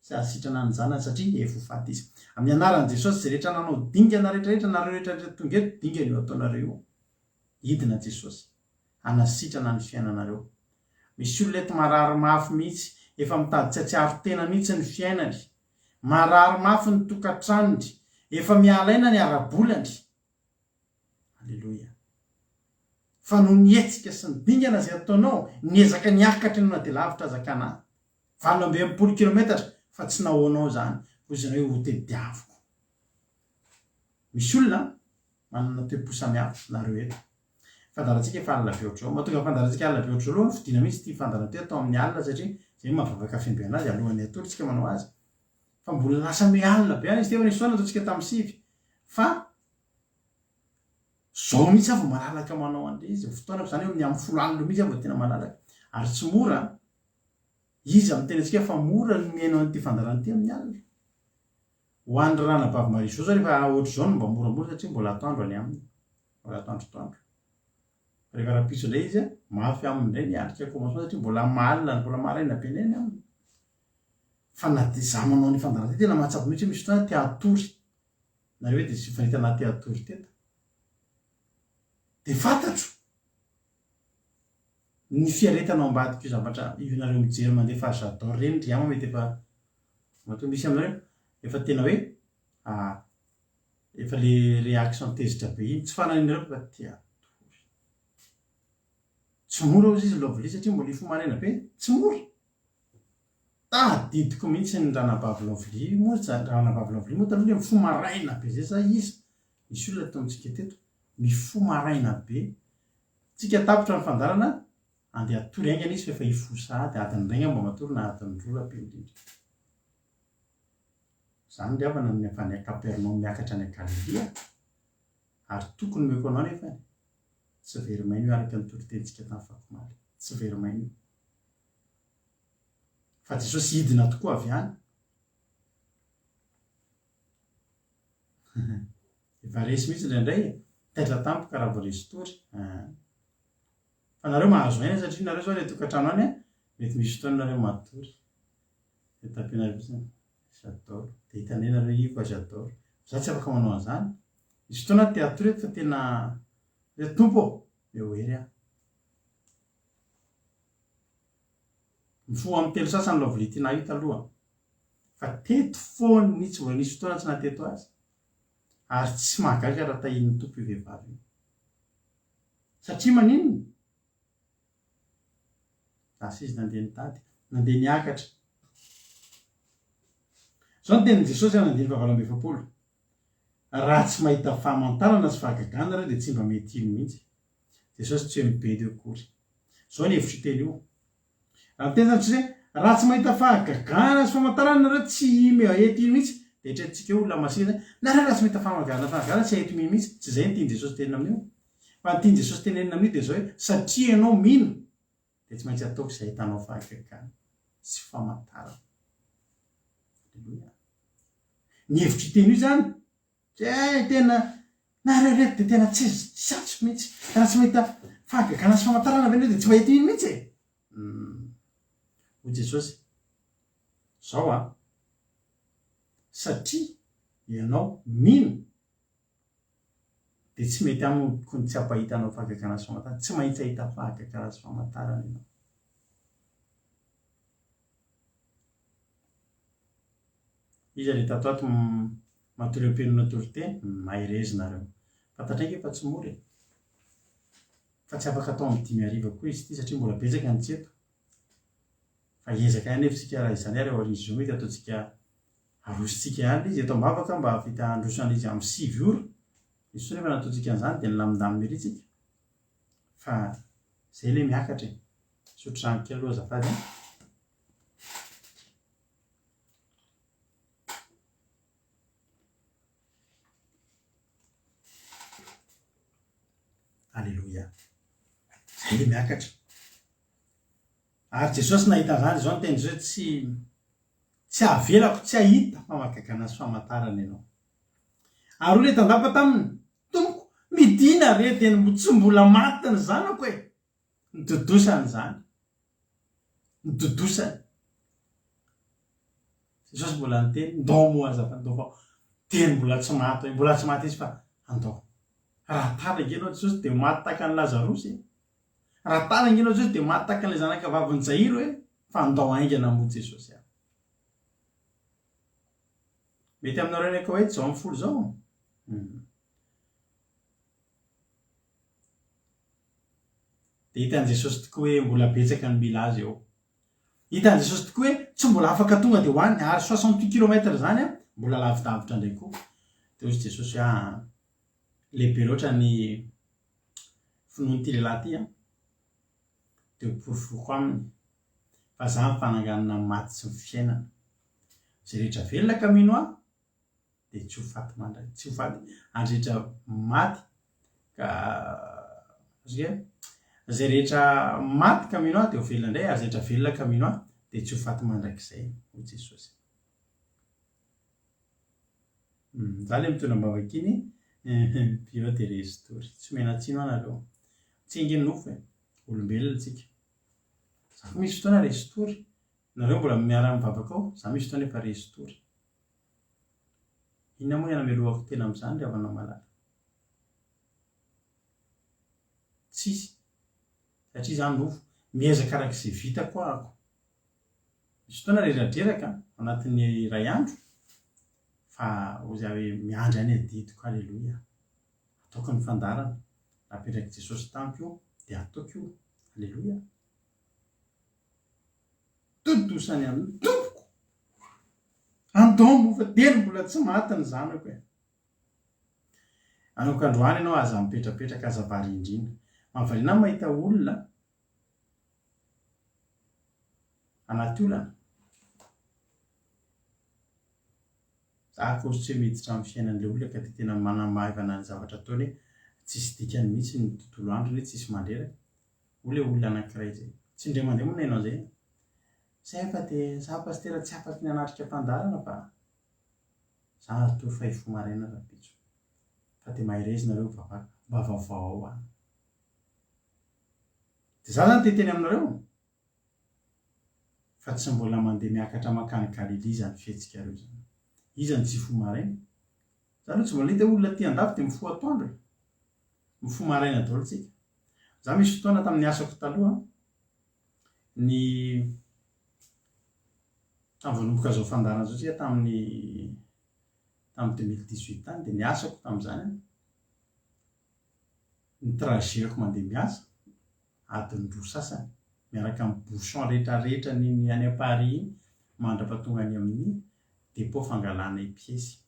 sy hahasitrana ny zanany satria efa ho faty izy. Amin'ny anaran'i Jesosy izay rehetra nanao dingana rehetra rehetra nareo rehetra rehetra tonga eto dingana io ataonareo io. Hidina Jesosy. Hanasitrana ny fiainanareo. Misy olona eto marary mafy mihitsy, efa mitady tsy hatsiaro tena mihitsy ny fiainany. Marary mafy ny tokantranony, efa miala aina ny ara-bolany. Aleloia. Fa noho ny hetsika sy ny dingana izay ataonao, niezaka niakatra ianao na dia lavitra aza Kana. 68 kilometatra, fa tsy nahoanao izany. Hoy izy ianao hoe hotediaviko. Misy olona manana toe-po samihafa, nareo eto. Fandaharantsika efa alina be ohatr'izao. Mahatonga ny fandaharantsika alina be ohatr'izao aloha, fidina mihitsy ity fandaharana ity atao amin'ny alina satria izay no maha-vavaka feno azy, alohan'ny hatory tsika manao azy. Fa mbola lasa miha alina be any izy ity, efa nisy fotoana nataontsika tamin'ny sivy. Fa izao mihitsy aho vao malalaka manao an'ilay izy. Fotoanako izany eo amin'ny amin'ny folo alina eo mihitsy aho vao tena malalaka. Ary tsy mora an! Iza miteny antsika fa mora ny mihaino an'ity fandaharana ity amin'ny alina? Ho an'i Ranabavy Marie Jo zao rehefa ohatr'izao no mba moramora satria mbola atoandro any aminy. Mbola atoandrotoandro. Fa rehefa rahampitso indray izy an, mafy aminy indray ny hiatrika commencement satria mbola alina, mbola maraina be indray any aminy. Fa na dia za manao ny fandaharana ity tena mahatsapa mihitsy hoe misy fotoana te hatory. Nareo ve dia tsy efa nahita anah te hatory teto? Dia fantatro ny fiaretana ao ambadik'io zavatra io nareo mijery mandefa j'adore ireny ry ama mety efa matoa misy aminareo efa tena hoe efa le réaction tezitra be iny tsy fanahinareo fa te hatory. Tsy mora ozy izy Lovely satria mbola hifoha maraina be, tsy mora. Tadidiko mihitsy ny ranabavy Lovely moa ranabavy Lovely moa taloha le mifoha maraina be zay sa iza? Nisy olona teto amintsika teto mifoha maraina be. Tsika tapitra ny fandaharana andeha hatory haingana izy fa efa hifoha sahady, adiny iray angamba matory na adiny roa raha be indrindra. Izany ry havana ny avy any Kapernaomy miakatra any Galilia ary toky nomeko anao nefany tsy very maina io araka ny toritenintsika tamin'ny fakomaly. Tsy very maina io. Fa Jesosy hidina tokoa avy any. Efa resy mihitsy indraindray e. Taitra tampoka raha vao resy tory. Fa nareo mahazo aina satria nareo zao any an-tokantrano any mety misy fotoana nareo matory. Dia tapenareo fotsiny. J'adore. Dia hitanay nareo io fa j'adore. Za tsy afaka manao an'izany. Misy fotoana aho te hatory eto fa tena hoe Tompo ô, eo hery aho. Mifoha amin'ny telo sasany Lovely Tina io taloha. Fa teto foana izy, tsy mbola nisy fotoana tsy nahateto azy. Ary tsy mahagaga raha tahian'ny Tompo io vehivavy io. Satria maninona? Lasa izy nandeha nitady, nandeha niakatra. Izao ny tenin'i Jesosy amin'ny andininy fahavalo amby efapolo, Raha tsy mahita famantarana sy fahagagana nareo dia tsy mba mety hino mihitsy. Jesosy tsy hoe mibedy akory. Izao ny hevitr'io teny io. Raha miteny izany Jesosy hoe, raha tsy mahita fahagagana sy famantarana nareo tsy hety hino mihitsy, dia eritreretintsika hoe olona masina izany. Nareo raha tsy mahita fahagagana fahagagana tsy hety mino mihitsy. Tsy izay ny tian'i Jesosy tenenina amin'io. Fa ny tian'i Jesosy tenenina amin'io dia izao hoe, satria ianao mino, dia tsy maintsy ataoko izay ahitanao fahagagana sy famantarana. Aleloia. Ny hevitr'io teny io izany, Dia tena nareo reto dia tena tsy tsy azoko mihitsy. Raha tsy mahita fahagagana sy famantarana ve nareo dia tsy mba hety mino mihitsy e? Hum. Hoy Jesosy, Zao an, satria ianao mino dia tsy mety amiko ny tsy hampahita anao fahagagana sy famantarana. Tsy maintsy hahita fahagagana sy famantarana ianao. Iza le tato ato matory am-penona toriteny? Mahereza nareo. Fantatray ange fa tsy mora e. Fa tsy afaka atao amin'ny dimy hariva koa izy ity satria mbola betsaka ny tsy eto. Fa hiezaka ihany nefa isika raha izany ary aorian'ny zoma mety ataontsika arosontsika ihany ilay izy eto am-bavaka mba hahavita handroso an'izy amin'ny sivy ora. Misy fotoana efa nataontsika an'izany dia nilamindamina ery tsika. Fa izay ilay miakatra e. Misotro rano kely aloha azafady an. Aleloia. Izay ilay miakatra. Ary Jesosy nahita an'izany dia izao no tenin'i Jesosy hoe tsy tsy havelako tsy hahita famagagana sy famantarana ianao. Ary hoy ilay tandapa taminy, Tompoko, midina re dia ny tsy mbola maty ny zanako e! Nidodosany izany. Nidodosany. Jesosy mbola niteny, ndao moa aza fa ndao fa teny mbola tsy maty hoe, mbola tsy maty izy fa andao. Raha tara ange ianao Jesosy dia maty tahaka an'i Lazarosy e. Raha tara ange ianao Jesosy dia maty tahaka an'ilay zanaka vavin'i Jairo e. Fa andao haingana moa Jesosy a. Mety aminareo any Koweït izao amin'ny folo izao? Hum. Dia hitan'i Jesosy tokoa hoe mbola betsaka ny mila azy eo. Hitan'i Jesosy tokoa hoe tsy mbola afaka tonga dia ho any, ary 68 kilomètres izany an, mbola lavidavitra indray koa. Dia hoy Jesosy hoe aa, lehibe loatra ny finoan'ity lehilahy ity an, dia ho porofoiko aminy fa izaho ny fananganana ny maty sy ny fiainana. Izay rehetra velona ka mino ahy dia tsy ho faty mandra, tsy ho faty, ary rehetra maty ka azoko izay rehetra maty ka mino ahy dia ho velona indray, ary izay rehetra velona ka mino ahy dia tsy ho faty mandrakizay, hoy Jesosy. Hmm, za le mitondra am-bavaka iny, Pio dia restory. Tsy omena tsiny hoa nareo. Tsy ange nofo e, olombelona tsika. Za koa misy fotoana restory. Nareo mbola miara-mivavaka ao, za misy fotoana efa restory. Inona moa ny hanamelohako tena amin'izany ry havana malala? Tsisy. Satria izaho nofo. Miezaka araka izay vitako ahako. Misy fotoana reradreraka ao anatin'ny iray andro fa hoy izaho hoe miandry ahy ny adidiko. Aleloia. Ataoko ny fandaharana. Napetrak'i Jesosy tamiko io dia ataoko io. Aleloia. Tontosa any amin'ny tompoko. Andao moa fa teny mbola tsy maty ny zanako e. Anoka androany ianao aza mipetrapetraka aza variandriana. Mahavariana ahy mahita olona anaty olana. Za akory tsy hoe miditra amin'ny fiainan'ilay olona ka dia tena manamaivana ny zavatra ataony hoe tsisy dikany mihitsy ny tontolo androny hoe tsisy mandreraka. Hoy ilay olona anankiray izay. Tsy indray mandeha moa no hainao izay. Zay fa dia za pasitera tsy afaky ny hanatrika fandaharana fa za hatory fa hifoha maraina rahampitso. Fa dia mahereza nareo mivavaka mba vaovao ao an. Dia za zany te hiteny aminareo fa tsy mbola mandeha miakatra mankany Galilia izany fihetsikareo izany. Iza no tsy hifoha maraina? Za aloha tsy mbola nahita olona aty andafy dia mifoha atoandro e. Mifoha maraina daholo tsika. Za misy fotoana tamin'ny asako taloha ny tamin'ny vao nanomboka izao fandaharana izao tsika tamin'ny tamin'ny 2018 tany dia ny asako tamin'izany an, ny trajet-ko mandeha miasa adiny roa sasany miaraka amin'ny bouchon rehetra rehetra n'iny any Paris iny mandrapatonga any amin'ny dépôt fangalanay piesy.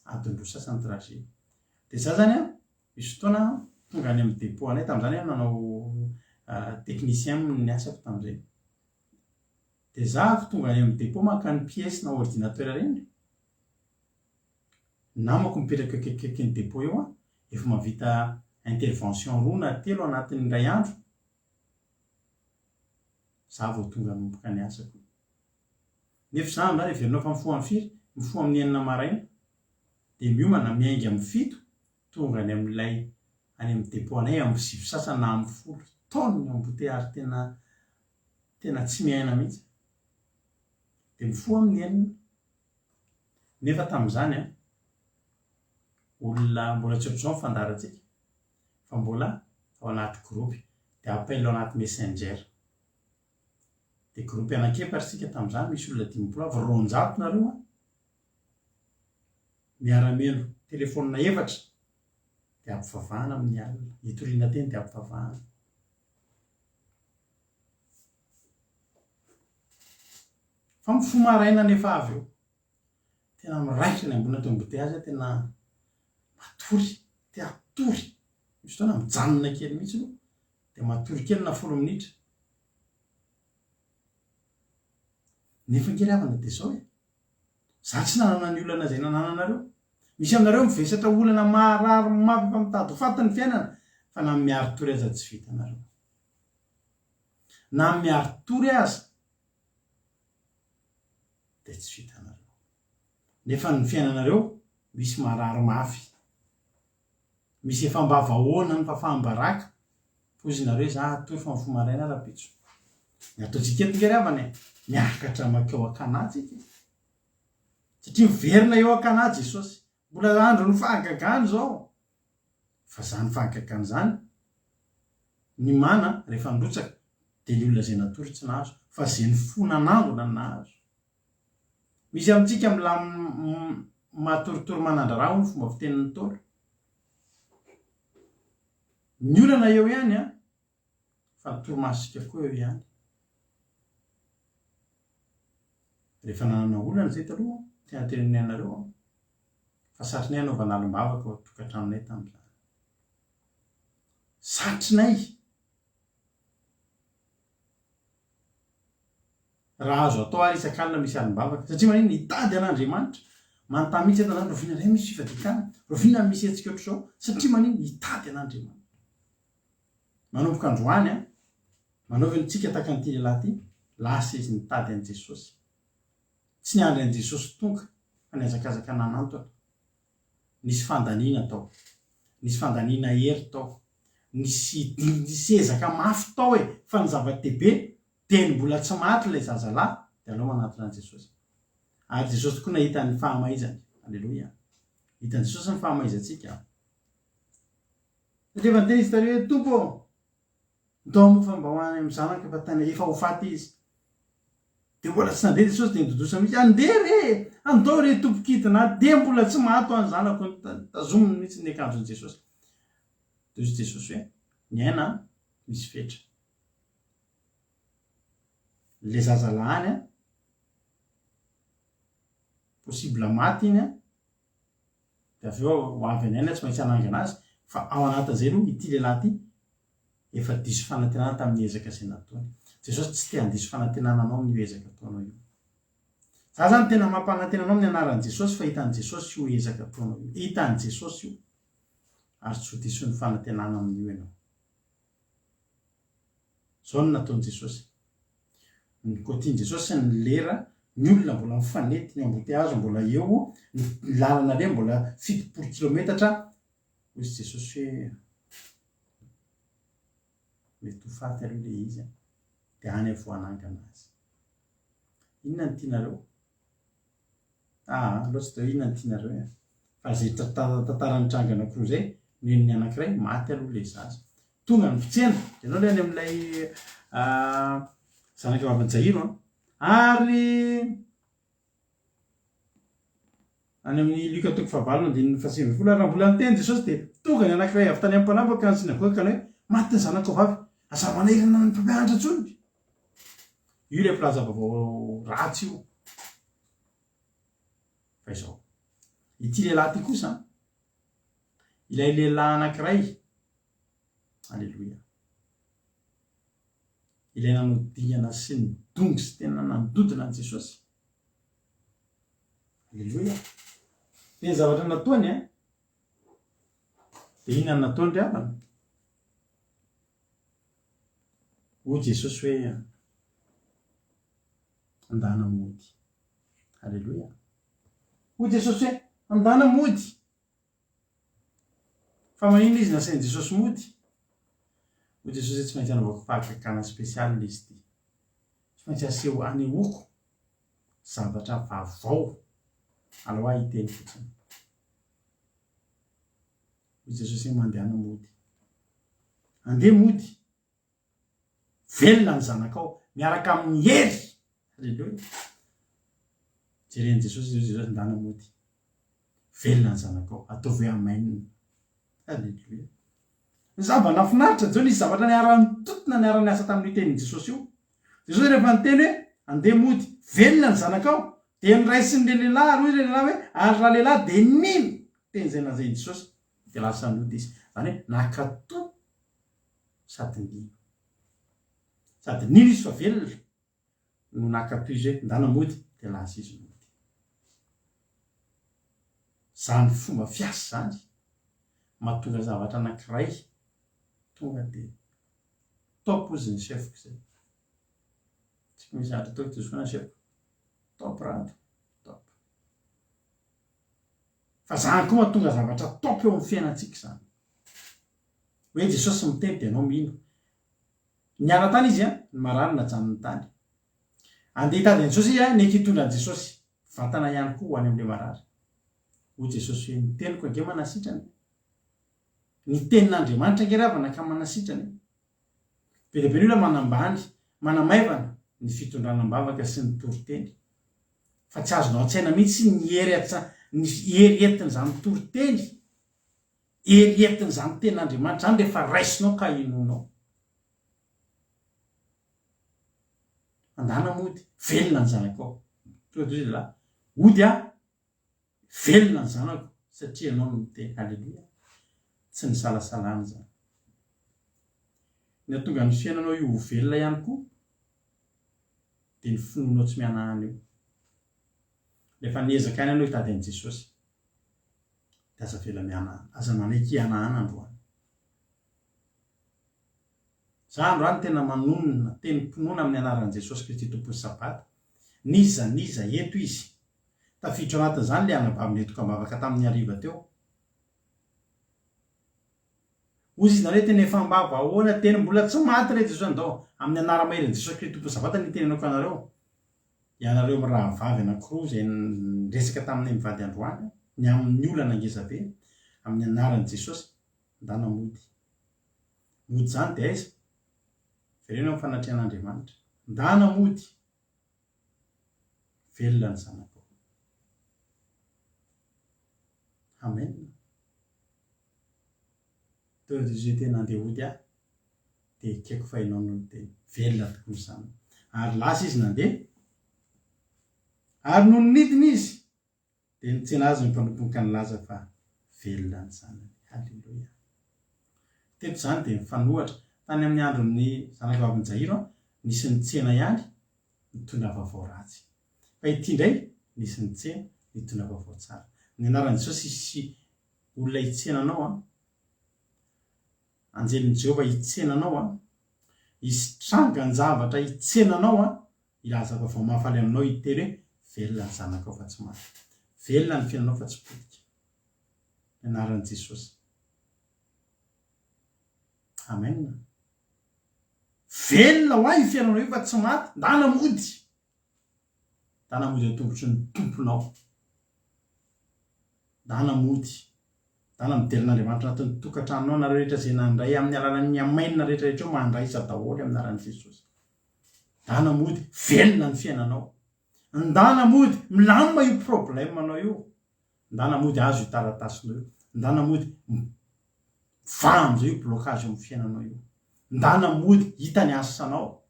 Adiny roa sasany trajet. Dia za zany an, misy fotoana aho tonga any amin'ny dépôt anay, tamin'izany aho nanao technicien ny asako tamin'izay. Dia za avy tonga any amin'ny dépôt maka ny pièce na ordinateur ireny, namako mipetraka eo akaikikaikin'ny dépôt eo an, efa mahavita intervention roa na telo anatin'ny iray andro, za vao tonga hanomboka ny asako. Nefa za amin'izany heverinao fa mifoha amin'ny firy? Mifoha amin'ny enina maraina, dia miomana miainga amin'ny fito, tonga any amin'ilay any amin'ny dépôt anay amin'ny sivy sasany na amin'ny folo. Taonina ny embouteillage tena tena tsy miaina mihitsy. Dia mifoha amin'ny enina. Nefa tamin'izany an, olona mbola tsy ohatr'izao ny fandaharantsika fa mbola ao anaty groupe dia appel ao anaty messenger. Dia groupe anankiefatra isika tamin'izany, misy olona 50 avy, 200 nareo an! Miara-mihaino telefaonina efatra dia ampivavahana amin'ny alina, itoriana teny dia ampivavahana. Fa mifoha maraina nefa avy eo. Tena miraikitra ny ambony ato embouteillage tena matory, te hatory. Misy fotoana mijanona kely mihitsy aloha dia matory kely na folo minitra. Nefa ange ry havana dia izao e. Za tsy nanana ny olana izay nanananareo. Misy aminareo mivesatra olana maharary mafy efa mitady ho faty ny fiainana fa na miari-tory aza tsy vitanareo. Na miari-tory aza dia tsy vitanareo. Nefa ny fiainanareo misy marary mafy. Misy efa mba vahoana ny fafaham-baraka. Hozy nareo za hatory fa mifoha maraina rahampitso. Ny ataontsika eto nge ry havana e, miakatra makeo Akana tsika e. Satria miverina eo Akana Jesosy. Mbola andron'ny fahagagana izao. Fa zany fahagagana zany, ny mana rehefa nirotsaka dia ny olona izay natory tsy nahazo, fa izay nifoha nanangona no nahazo. Misy amintsika milam matoritory manandraraha hoy ny fomba fitenin'ny Ntaolo. Ny olana eo ihany an, fa ny torimasontsika koa eo ihany. Rehefa nanana olana izay taloha, tena tenenina anareo aho, fa satrinay hanaovana alim-bavaka ao an-tokantranonay tamin'izany. Satrinay! Raha azo atao ary isak'alina misy alim-bavaka. Satria maninona? Hitady an'Andriamanitra. Manontany mihitsy eto zany, rahoviana indray misy fifadian-kanina? Rahoviana misy hetsika ohatr'izao? Satria maninona? Hitady an'Andriamanitra. Manomboka androany an, manaova ny tsika tahaka an'ity lehilahy ity, lasa izy nitady an'i Jesosy. Tsy niandry an'i Jesosy tonga fa nihazakazaka nanantona. Nisy fandaniana tao. Nisy fandaniana hery tao. Nisy nisy ezaka mafy tao e! Fa ny zava-dehibe dia ny mbola tsy maty ilay zazalahy dia aleo manantona an'i Jesosy. Ary Jesosy tokoa nahita ny fahamaizany. Aleloia. Hitan'i Jesosy ny fahamaizantsika. Satria efa niteny izy tary hoe, Tompo ô, ndao moa fa mba ho any amin'ny zanako efa tena efa ho faty izy. Dia mbola tsy nandeha Jesosy dia nidodosa mihitsy, andeha re! Andao re Tompo kidina ahy, dia mbola tsy maty ho an'ny zanako, tazominy mihitsy ny akanjon'i Jesosy. Dia hoy Jesosy hoe, ny aina misy fetra. Ilay zazalahy any an, possible maty iny an, dia avy eo ho avy any aina tsy maintsy hanangana azy, fa ao anatin'izay aloha ity lehilahy ity efa diso fanantenana tamin'ny ezaka izay nataony. Jesosy tsy te handiso fanantenana anao amin'io ezaka ataonao io. Za zany tena mampanantena anao amin'ny anaran'i Jesosy fa hitan'i Jesosy io ezaka ataonao io. Hitan'i Jesosy io. Ary tsy ho diso ny fanantenana amin'io ianao. Izao no nataon'i Jesosy. Nikotian'i Jesosy ny lera, ny olona mbola mifanety, ny embouteillage mbola eo, ny lalana aleha mbola 70 kilometatra. Hoy Jesosy hoe mety ho faty aloha ilay izy, dia any aho vao hanangana azy. Inona no tianareo? Aa, aleo tsy dia hoe inona no tianareo e. Fa izay tantara nitranga anankiroa izay, nen'ny anankiray, maty aloha ilay zaza. Tonga ny mpitsena, ianao ilay any amin'ilay zanaka vavin'i Jairo an. Ary any amin'ny Lioka toko fahavalo andininy faha-19, ary raha mbola niteny Jesosy dia tonga ny anankiray avy tany amin'ny mpanapaka ny synagoga ka nanao hoe, maty ny zanakao vavy, aza manahirana ny mpampianatra intsony. Io ilay mpilaza vaovao ratsy io. Fa izao, ity lehilahy ity kosa, ilay lehilahy anankiray, aleloia, ilay nanao dingana sy nidongy sy tena nanodidina an'i Jesosy, aleloia, dia ny zavatra nataony an, dia inona no nataony ry havana? Hoy Jesosy hoe, Andana mody. Aleloia. Hoy Jesosy hoe, Andana mody. Fa maninona izy nasain'i Jesosy mody? Hoy Jesosy hoe, Tsy maintsy anaovako fahagagana spesialy izy ity. Tsy maintsy aseho anehoako zavatra vaovao. Alao aho hiteny fotsiny. Hoy Jesosy hoe, Mandehana mody. Andeha mody. Velona ny zanakao, miaraka amin'ny hery. Aleloia. Jeren'i Jesosy izy, Jesosy ndana mody. Velona ny zanakao, ataovy hoe amen. Aleloia. Ny zava-nahafinaritra, Jeo nisy zavatra niara-nitotona, niara-niasa tamin'io tenin'i Jesosy io. Jesosy rehefa niteny hoe, andeha mody, velona ny zanakao, dia noraisin'ilay lehilahy ary hoy ilay lehilahy hoe, ary ralehilahy dia nino teny izay lazain'i Jesosy, dia lasa nody izy. Izany hoe nankatò sady nino. Sady nino izy fa velona no nankatò izy hoe ndana mody dia lasa izy nody. Izany fomba fiasa izany mahatonga zavatra anankiray tonga dia top hozy ny chef-ko izay. Tsy misy zavatra ataoko toy izao foana ny chef-ko. Top Rado, top. Fa izany koa mahatonga zavatra top eo amin'ny fiainantsika izany. Hoe Jesosy miteny dia ianao mino. Niala tany izy an, ny marary najanony tany. Andeha hitady an'i Jesosy izy an, neky hitondra an'i Jesosy vatana ihany koa ho any amin'ilay marary. Hoy Jesosy hoe, ny teniko ange manasitrana e. Ny tenin'Andriamanitra ange ry havana ka manasitrana e. Be dia be ny olona manambany, manamaivana ny fitondrana am-bavaka sy ny toriteny. Fa tsy azonao an-tsaina mihitsy ny hery atsa, ny hery entin'izany toriteny, hery entin'izany tenin'Andriamanitra izany rehefa raisinao ka inoanao. Andana mody, velona ny zanakao. Tonga dia hoy izy lahy, hody aho, velona ny zanako, satria ianao no miteny. Haleloia. Tsy nisalasalana izany. Ny hahatonga ny fiainanao io ho velona ihany koa, dia ny finoanao tsy mihanahana io. Rehefa niezaka ihany ianao hitady an'i Jesosy, dia aza avela mihanahana, aza manaiky hihanahana androany. Za androany tena manonona tenim-pinoana amin'ny anaran'i Jesosy Kristy Tompon'ny Sabata, n'iza n'iza eto izy. Tafiditra ao anatin'izany ilay anabavy nentiko am-bavaka tamin'ny hariva teo. Hozy izy nareo tena efa am-bava ahoana teny mbola tsy maty re Jesosy andao amin'ny anara-maherin'i Jesosy Kristy Tompon'ny Sabata ny itenenako anareo. Ianareo mirahavavy anankiroa izay niresaka taminay mivady androany ny amin'ny olana ngezabe amin'ny anaran'i Jesosy ndana mody. Mody izany dia aiza? Vereno amin'ny fanatrehan'Andriamanitra. Ndana mody! Velona ny zanakao. Amen. Teo Jésus tena andeha hody aho dia ekeko fa ianao no niteny. Velona tokoa ny zanako. Ary lasa izy nandeha. Ary nony nidina izy Dia nitsena azy ny mpanompony ka nilaza fa velona ny zanany. Haleloia! Teto izany dia mifanohatra. Tany amin'ny andron'ny zanakavavin'i Jairo, nisy nitsena ihany, nitondra vaovao ratsy. Fa ity indray, nisy nitsena, nitondra vaovao tsara. Ny anaran'i Jesosy hisy olona hitsena anao an! Anjelin'i Jehovah hitsena anao an! Hisy trangan-javatra hitsena anao an! Hilaza vaovao mahafaly aminao hiteny hoe velona ny zanakao fa tsy maty. Velona ny fiainanao fa tsy potika. Ny anaran'i Jesosy. Amen. Velona ho ahy io fiainanao io fa tsy maty. Ndana mody. Ndana mody an-tongotry ny Tomponao. Ndana mody. Ndana midera an'Andriamanitra anatin'ny tokantranonao nareo rehetra izay nandray amin'ny alalan'ny amen rehetra rehetra eo mandraisa daholo amin'ny anaran'i Jesosy. Ndana mody, velona ny fiainanao. Ndana mody, milamina io problème nao io. Ndana mody azo io taratasinao io. Ndana mody, mivaha amizay io blocage eo amin'ny fiainanao io. Ndana mody, hita ny asanao.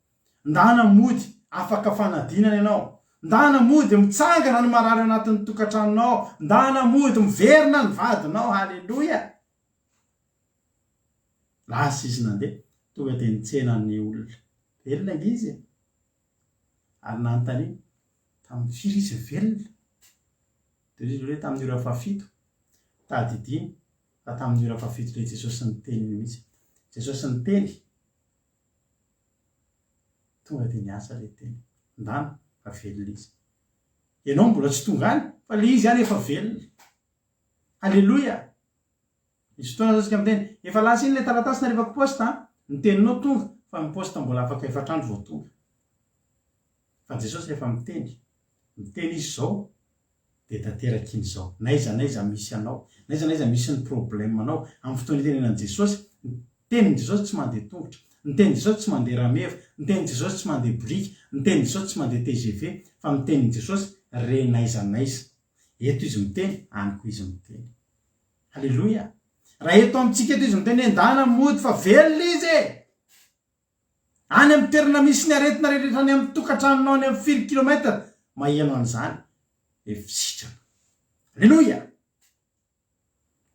Ndana mody, afaka fanadinana ianao. Ndana mody, mitsangana ny marary ao anatin'ny tokantranonao. Ndana mody, miverina ny vadinao. Haleloia! Lasa izy nandeha, tonga dia nitsena ny olona. Velona ange izy e! Ary nanontaniany, tamin'ny firy izy velona? Dia hoy izy ireo hoe tamin'ny ora fahafito. Tadidiny fa tamin'ny ora fahafito ilay Jesosy niteny mihitsy. Jesosy niteny, tonga dia niasa ilay teny. Ndana, fa velona izy. Ianao mbola tsy tonga any, fa ilay izy any efa velona. Aleloia! Misy fotoana zao tsika miteny, efa lasa iny ilay taratasy nalefako poste an, ny teninao tonga fa ny poste mbola afaka efatr'andro vao tonga. Fa Jesosy rehefa miteny, miteny Izy izao dia tanteraka iny izao. N'aiza n'aiza misy anao, n'aiza n'aiza misy ny problème anao, amin'ny fotoana itenenan'i Jesosy, ny tenin'i Jesosy tsy mandeha tongotra, ny tenin'i Jesosy tsy mandeha rameva, ny tenin'i Jesosy tsy mandeha biriky, ny tenin'i Jesosy tsy mandeha tgv, fa ny tenin'i Jesosy re n'aiza n'aiza. Eto Izy miteny, any koa Izy miteny. Aleloia! Raha eto amintsika eto izy miteny hoe ndana mody fa velona izy e! Any amin'ny toerana misy ny aretina rehetra any amin'ny tokantranonao any amin'ny firy kilomètre maheno an'izany efa sitrana. Aleloia!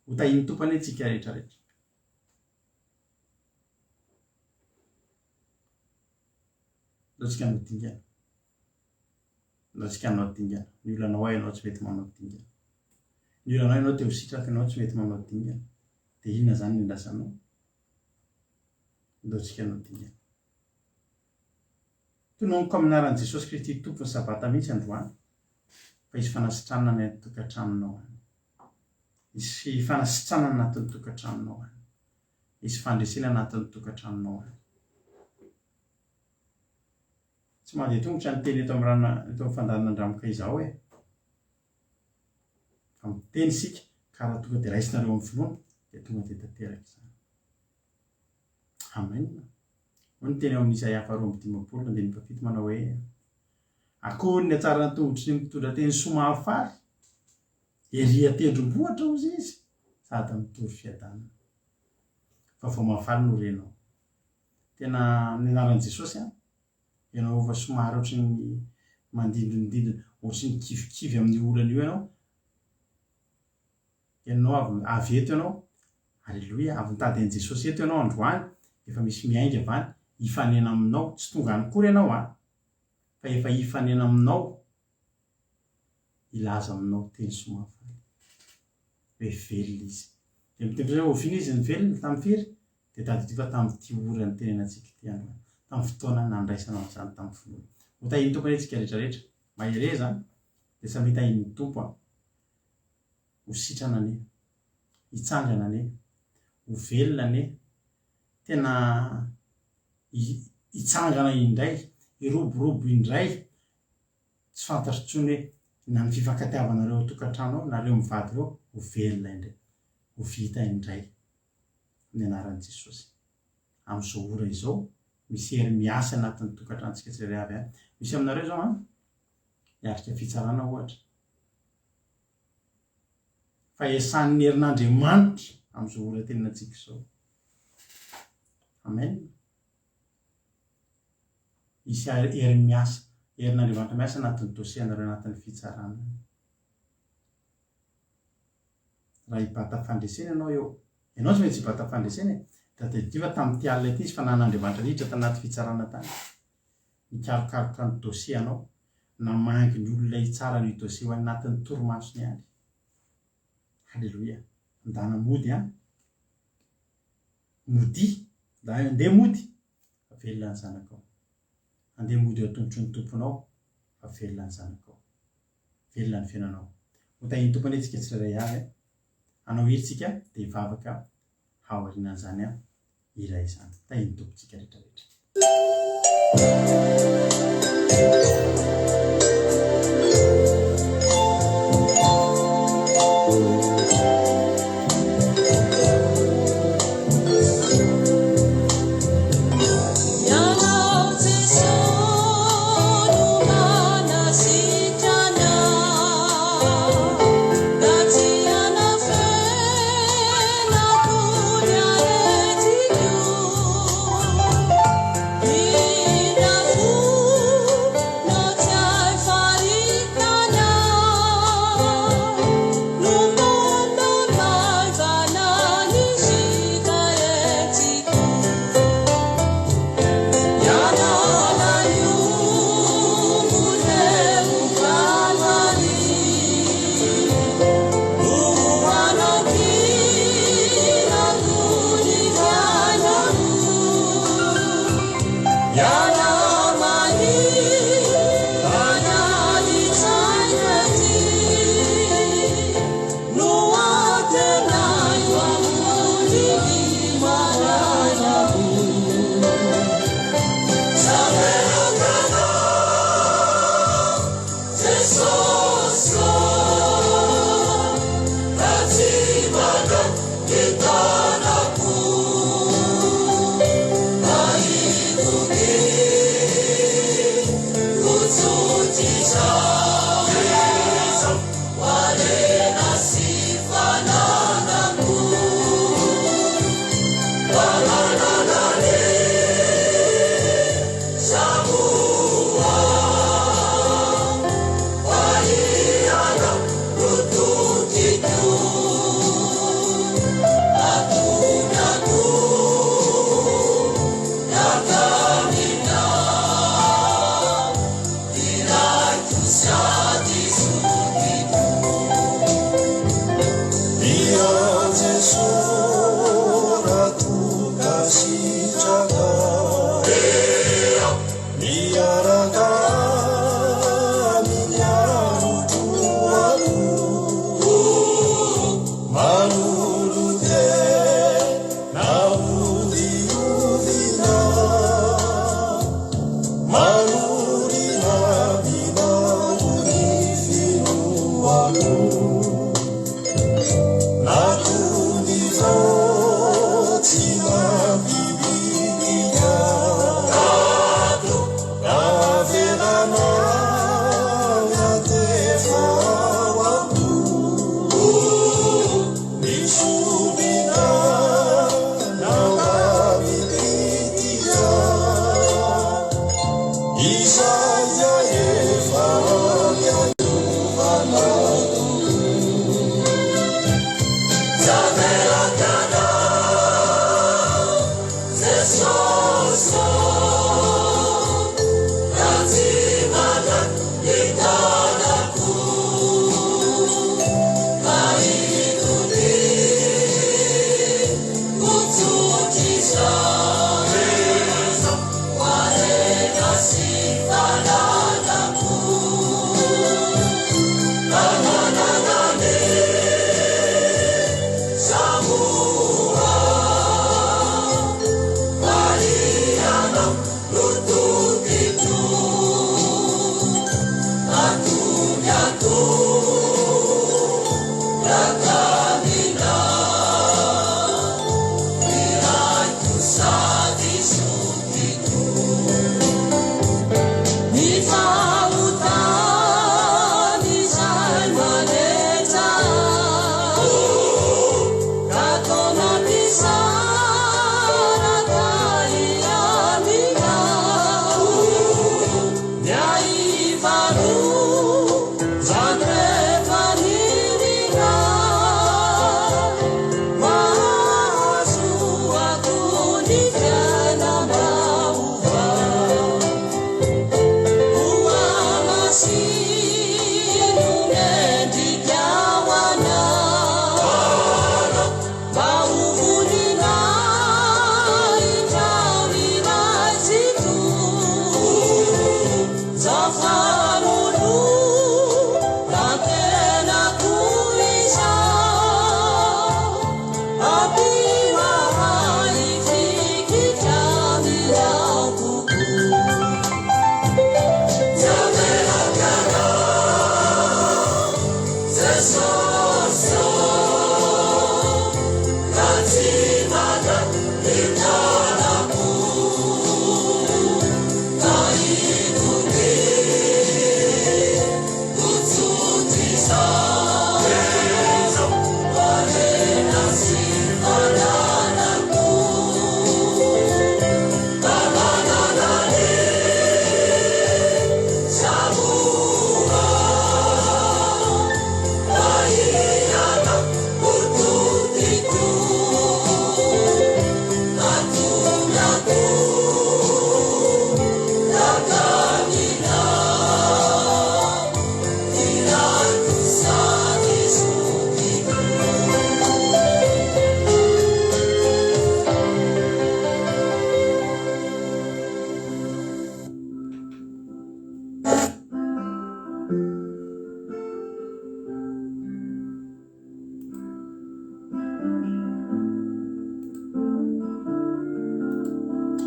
Ho tahian'ny Tompo anie tsika rehetra rehetra. Ndao tsika hanao dingana. Ndao tsika hanao dingana. Ny olanao ahy ianao tsy mety manao dingana. Ny olanao ianao te ho sitraka ianao tsy mety manao dingana. Dia inona izany no andrasanao? Andao tsika hanao dingana. Tononiko amin'ny anaran'i Jesosy Kristy Tompo ny Sabata mihitsy androany fa hisy fanasitranana any an-tokantranonao any. Hisy fanasitranana anatin'ny tokantranonao any. Hisy fandresena anatin'ny tokantranonao any. Tsy mandeha tongotra ny teny eto amin'ny rano eto amin'ny fandaharana Andramoka izao e. Fa miteny isika ka raha tonga dia raisinareo amin'ny finoana dia tonga dia tanteraka izany. Amen. Hoy ny teny ao amin'ny Isaia faharoa amby dimampolo andininy fahafito manao hoe Akory ny hatsaran'ny tongotry ny mitondra teny soa mahafaly ery an-tendrombohitra hozy izy sady mitory fiadanana. Vaovao mahafaly no renao. Tena amin'ny anaran'i Jesosy an, ianao efa somary ohatry ny mandindonindindona, ohatry ny kivikivy amin'io olana io ianao, ianao avy avy eto ianao, aleloia, avy nitady an'i Jesosy eto ianao androany, efa misy miainga avy any, hifanena aminao, tsy tonga any akory ianao an, fa efa hifanena aminao, hilaza aminao teny soa mahafaly, hoe velona izy. Dia miteny hoe oviana izy no velona, tamin'ny firy? Dia tadidio fa tamin'ity ora nitenenantsika ity androany, tamin'ny fotoana nandraisanao an'izany tamin'ny finoana. Ho tahian'ny Tompo anie tsika rehetra rehetra. Mahereza an! Dia samia tahian'ny Tompo an! Ho sitrana anie. Hitsangana anie. Ho velona anie. Tena hitsangana indray, hiroborobo indray. Tsy fantatro intsony hoe na ny fifankatiavanareo ao an-tokantrano ao, nareo mivady ireo, ho velona indray. Ho vita indray. Amin'ny anaran'i Jesosy. Amin'izao ora izao, misy hery miasa anatin'ny tokantranontsika tsirairay avy any. Misy aminareo izao an, hiatrika fitsarana ohatra. Fa esan'ny herin'Andriamanitra amin'izao ora tenenantsika izao. Amen. Misy hery miasa, herin'Andriamanitra miasa anatin'ny dossier anareo anatin'ny fitsarana. Raha hibata fandresena ianao eo, ianao tsy maintsy hibata fandresena e. Tadidio fa tamin'ity alina ity izy fa nan'Andriamanitra niditra tanaty fitsarana tany. Nikarokaroka ny dossier anao, namangy ny olona hitsara an'io dossier io any anatin'ny torimasony any. Haleloia. Ndana mody an. Modia. Andeha mody. Fa velona ny zanakao. Andeha mody eo an-tongotry ny Tomponao fa velona ny zanakao. Velona ny fiainanao. Ho tahian'ny Tompo anie tsika tsirairay avy a. Hanao hira tsika dia hivavaka haorinan'izany hira izany. Tahian'ny Tompo tsika rehetra rehetra. Ianao Jeso no manasitrana Na tsy anafenako ny aretiko Indra fo.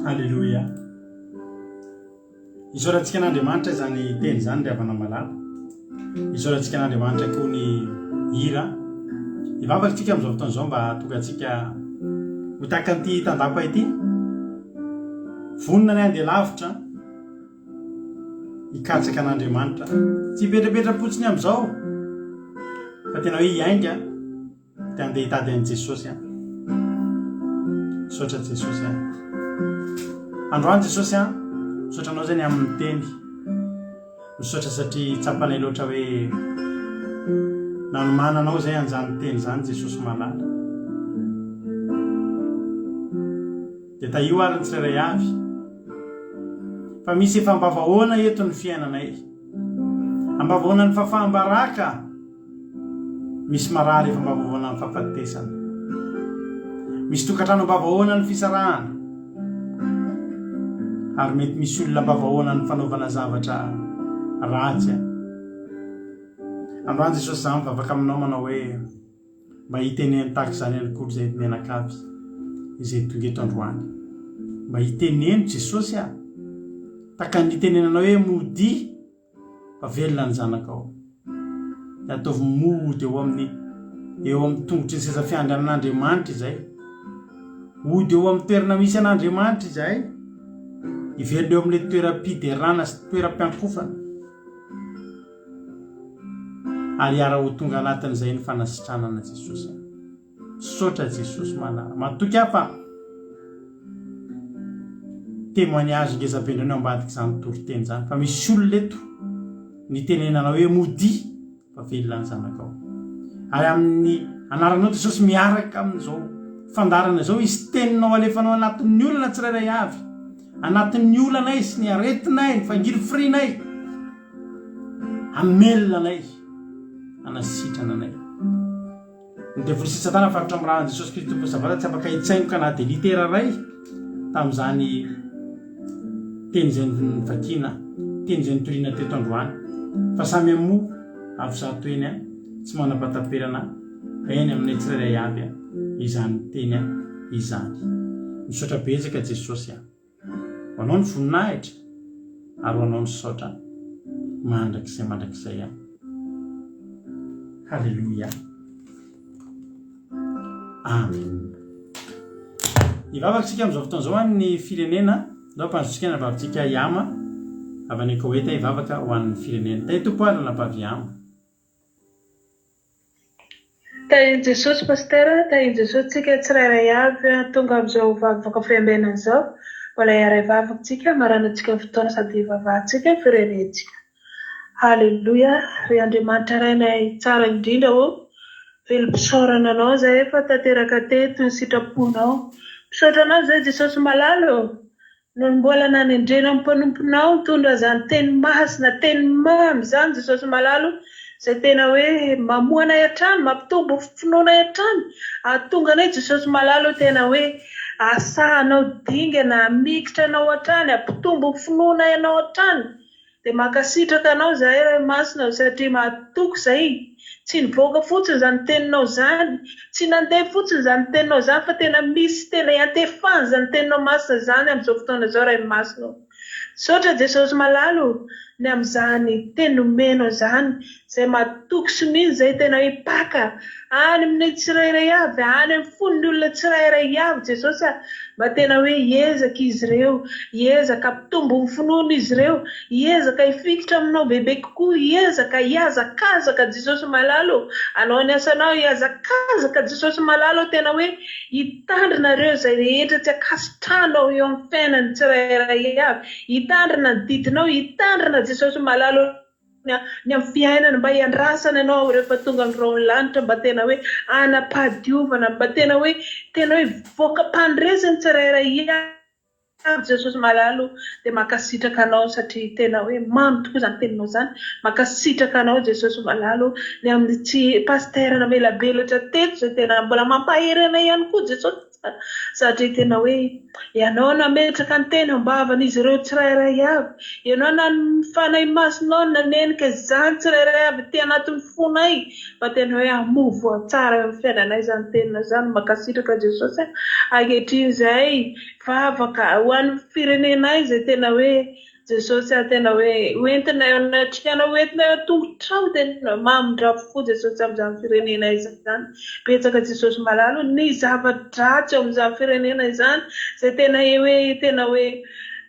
Aleloia. Isaorantsika an'Andriamanitra izany teny izany ry havana malala. Isaorantsika an'Andriamanitra koa ny hira. Hivavaka isika amin'izao fotoana izao mba hahatonga antsika ho tahaka an'ity tandapa ity. Vonona ny handeha lavitra hikatsaka an'Andriamanitra. Tsy hipetrapetra-potsiny amin'izao fa tena hoe hiainga. Te handeha hitady an'i Jesosy aho. Misaotra Jesosy a. Androany Jesosy a, misaotra anao zay ny amin'ny teny. Misaotra satria tsapanay loatra hoe nanomananao zay an'izany teny izany Jesosy malala. Dia tahio ary ny tsirairay avy. Fa misy efa ambavahoana eto ny fiainanay. Ambavahoana ny fahafaham-baraka. Misy marary efa ambavahoana ny fahafatesana. Misy tokantrano ambavahoana ny fisarahana. Ary mety misy olona ambavahoana ny fanaovana zavatra ratsy. Androany Jesosy za mivavaka aminao manao hoe mba hiteneno tahaka izany ihany koa izay mianakavy izay tonga eto androany. Mba hiteneno Jesosy a! Tahaka ny nitenenanao hoe modia Fa velona ny zanakao. Dia ataovy mody eo amin'ny eo amin'ny tongotry ny seza fiandrianan'Andriamanitra izay. Hody eo amin'ny toerana misy an'Andriamanitra izahay. Hiverina eo amin'ilay toeram-piderana sy toeram-piankofana. Ary hiara-ho tonga anatin'izay ny fanasitranana Jesosy. Misaotra Jesosy malala. Matoky aho fa témoignage ngeza be indray no ambadik'izany toriteny izany fa misy olona eto nitenenanao hoe modia fa velona ny zanakao. Ary amin'ny anaranao Jesosy miaraka amin'izao fandaharana izao hisy teninao alefanao anatin'ny olona tsirairay avy, anatin'ny olanay sy ny aretinay, ny fangirifirinay, hamelona anay, hanasitrana anay. Ny devoly sy satana faritra amin'ny rahan'i Jesosy Kristy Tompon'ny Sabata tsy afaka hitsaingoka na dia litera iray tamin'izany teny izay novakiana, teny izay notoriana teto androany. Fa samy hamoa avy zato eny tsy manam-pahataperana eny aminay tsirairay avy izany teny izany. Misaotra betsaka Jesosy a. Ho anao ny voninahitra ary ho anao ny saotra mandrakizay mandrakizay a. Haleloia. Amen. Hivavaka isika amin'izao fotoana izao an'ny firenena. Ndao ampandrotsika ny anabavintsika Yama avy any Koeta hivavaka ho an'ny firenena. Tahi Tompo ary anabavy Yama. Tahin'i Jesosy Pasitera, tahin'i Jesosy tsika tsirairay avy tonga amin'izao vavaka fiambenana izao, mbola hiara hivavaka tsika hamaranantsika ny fotoana sady hivavahantsika ny firenentsika. Haleloia, ry Andriamanitra Rainay tsara indrindra ô, velom-pisaorana Anao izahay fa tanteraka teto ny sitraponao. Misaotra Anao izahay Jesosy malala ô, Nony mbola nanendrena ny mpanomponao nitondra izany teny masina, teny mamy izany Jesosy malala o, izay tena hoe mamoha anay hatrany, mampitombo finoanay hatrany, hahatonga anay Jesosy malala o tena hoe asahanao dingana, hamikitra anao hatrany, hampitombo finoanay anao hatrany. Dia mankasitraka anao izahay Ray Masina o satria mahatoky izay, tsy nivoaka fotsiny izany teninao izany, tsy nandeha fotsiny izany teninao izany fa tena misy tena iantefany izany teninao masina izany amin'izao fotoana izao Ray Masina o. Misaotra Jesosy malala o ny amin'izany teny nomenao izany, izay matoky sy mino izay tena hipaka any amin'ny tsirairay avy, any amin'ny fon'ny olona tsirairay avy Jesosy a, mba tena hoe hiezaka izy ireo, hiezaka hampitombo ny finoana izy ireo, hiezaka hifikitra aminao bebe kokoa, hiezaka hihazakazaka Jesosy malala ô, hanao ny asanao, hihazakazaka Jesosy malala ô, tena hoe hitandrina ireo izay rehetra tsy ankasitrahanao eo amin'ny fiainan'ny tsirairay avy, hitandrina ny didinao, hitandrina Jesosy malala ô. Ny amin'ny fiainana, mba hiandrasana Anao rehefa tonga ny rahon'ny lanitra, mba tena hoe hanam-pahadiovana, mba tena hoe tena hoe voka-pandresy ny tsirairay avy Jesosy malala o, dia mankasitraka Anao satria tena hoe mamy tokoa izany teninao izany, mankasitraka Anao Jesosy malala o, ny amin'ny tsy Pasitera namelabelatra teto izay tena mbola mampahery anay ihany koa Jesosy. Jesosy a! Satria tena hoe Ianao nametraka ny teny am-bavan'izy ireo tsirairay avy. Ianao nanome ny Fanahy Masinao nanenika izany tsirairay avy aty anatin'ny fonay mba tena hoe hamoa voa tsara eo amin'ny fiainanay izany teninao izany. Mankasitraka Jesosy a! Ankehitriny izay vavaka ho an'ny firenenay izay tena hoe Jesosy a, tena hoe ho entina eo anatrehanao, ho entina eo an-tongotrao, tena mamindra fo Jesosy amin'izany firenena izany. Betsaka Jesosy malala o, ny zava-dratsy eo amin'izany firenena izany, izay tena hoe tena hoe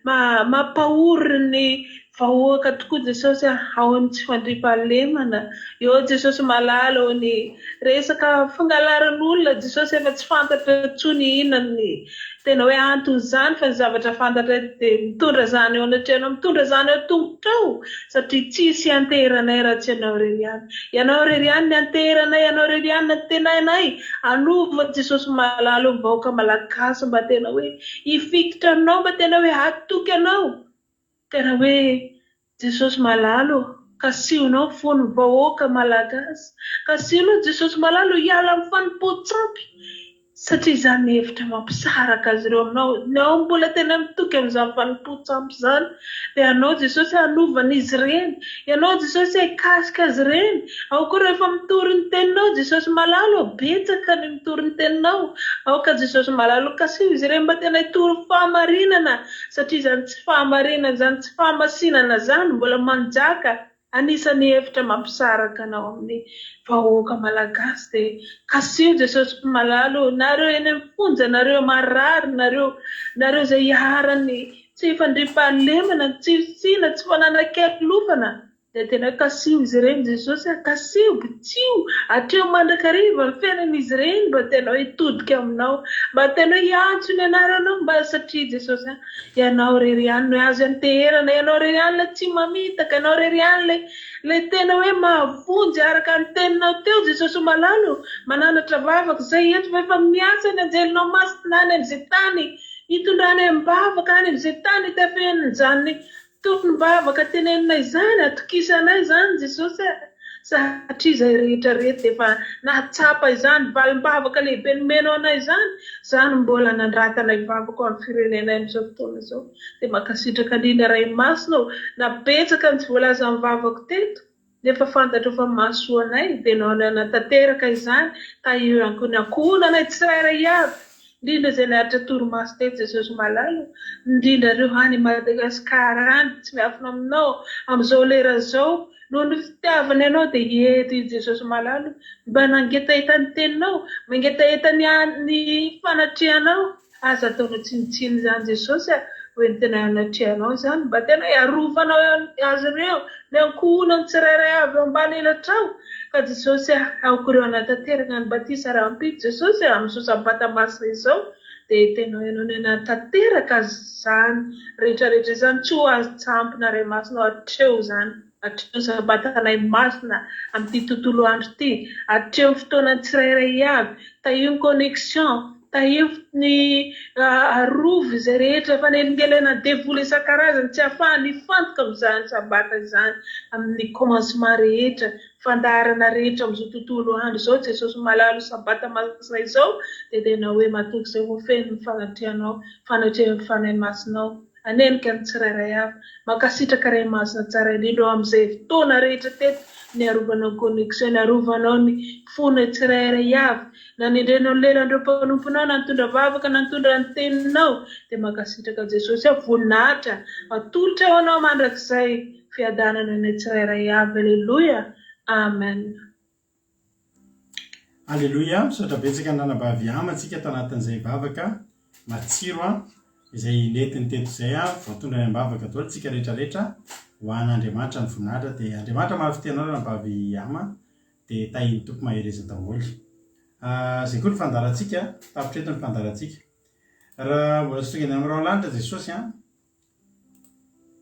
mampahory ny vahoaka tokoa Jesosy a, ao amin'ny tsy fandriampahalemana, eo Jesosy malala o, ny resaka fangalaran'olona Jesosy efa tsy fantatra intsony inona ny Tena hoe anton'izany fa ny zavatra fantatray dia mitondra izany eo anatrehanao, mitondra izany eo an-tongotrao satria tsisy ianteheranay raha tsy Ianao irery ihany. Ianao irery ihany ny anteheranay, Ianao irery ihany ny antenainay. Hanova Jesosy malala ny vahoaka Malagasy mba tena hoe hifikitra aminao, mba tena hoe hatoky Anao. Tena hoe Jesosy malala ô, kasihonao ny fon'ny vahoaka Malagasy, kasihonao Jesosy malala ô hiala amin'ny fanompoan-tsampy satria izany ny hevitra mampisaraka azy ireo aminao, ny ao mbola tena mitoky amin'izany fanompoan-tsampy izany dia Ianao Jesosy hanova an'izy ireny, Ianao Jesosy hikasika azy ireny, ao koa rehefa mitory ny teninao Jesosy malala ô, betsaka ny mitory ny teninao, aoka Jesosy malala ô kasiho izy ireny mba tena hitory fahamarinana satria izany tsy fahamarinana izany tsy fahamasinana izany mbola manjaka anisan'ny hevitra mampisaraka anao amin'ny vahoaka malagasy dia kasiho Jesosy malala ô nareo eny amin'ny fonja nareo marary nareo nareo izay iharan'ny tsy fandriampahalemana tsy fisiana tsy fananan-kialofana Dia tena hoe kasiho izy ireny Jesosy a, kasiho, bitsiho hatreo mandrakariva ny fiainan'izy ireny mba tena hoe hitodika aminao, mba tena hoe hiantso ny anaranao mba satria Jesosy a, Ianao irery ihany no azo ianteherana, Ianao irery ihany ilay tsy mamitaka, Ianao irery ihany ilay ilay tena hoe mahavonjy araka ny teninao teo Jesosy malala o, mananatra vavaka izay eto fa efa miasa ny anjelinao masina any amin'izay tany hitondranay am-bavaka any amin'izay tany hitafen'izany Tonom-bavaka tenenina izany, atokisanay izany Jesosy a! Satria izay rehetra reto dia efa nahatsapa izany valim-bavaka lehibe nomenao anay izany, izany mbola nandratanay vavaka ho an'ny firenenay amin'izao fotoana izao. Dia mankasitraka indrindra Ray Masina ô, na betsaka ny tsy voalazan'ny vavako teto, Nefa fantatro fa mahasoa anay dia nao nanatanteraka izany tahio ihany koa ny ankohonanay tsirairay avy indrindra izay niaritra torimaso teto Jesosy malala o indrindra ireo any Madagascar any tsy miafina aminao amin'izao lera izao noho ny fitiavany anao dia eto i Jesosy malala o mba nangetaheta ny teninao mangetaheta ny ny fanatrehanao Aza ataonao tsinontsinona izany Jesosy a, hoentina eo anatrehanao izany, mba tena hiarovanao azy ireo, ny ankohonany tsirairay avy eo ambany elatrao, ka Jesosy a, aoka ireo hanatanteraka ny batisa rahampitso Jesosy a, amin'izao sabata masina izao, dia tena ianao no hanatanteraka izany rehetrarehetra izany, tsy ho azon-tsampona Ray Masina o, hatreo izany. Hatreo ny Sabatanay masina amin'ity tontolo andro ity. Hatreo ny fotoanan'ny tsirairay avy. Tahio ny connexion. Tahio ny arovy izay rehetra fanelingelenan'ny devoly isan-karazany tsy ahafahany hifantoka amin'izany Sabata izany amin'ny commencement rehetra, fandaharana rehetra amin'izao tontolo andro izao. Jesosy malala Sabata masina izao dia tena hoe matoky izay ho feno ny fanatrehanao, fanatrehan'ny Fanahy Masinao. Hanenika ny tsirairay avy. Mankasitraka Ray Masina tsara indrindra ao amin'izay fotoana rehetra teto niarovanao ny connexion, niarovanao ny fonay tsirairay avy, nanendrenao ny lelan'ireo mpanomponao, na nitondra vavaka na nitondra ny teninao, dia mankasitraka Jesosy aho, voninahitra atolotra ho anao mandrakizay, fiadanana anay tsirairay avy, Aleloia, Amen. Aleloia, misaotra betsaka ny ranabavy Ama antsika tao anatin'izay vavaka matsiro an, izay nentiny teto izay an, voatondra any am-bavaka daholo tsika rehetra rehetra, ho an'Andriamanitra ny voninahitra, dia Andriamanitra mahafitia anao ranabavy Ama, dia tahin'ny Tompo mahereza daholo. Izay koa ny fandaharantsika, tapitra eto ny fandaharantsika. Raha mbola tsy tonga any amin'ny rahona lanitra Jesosy an,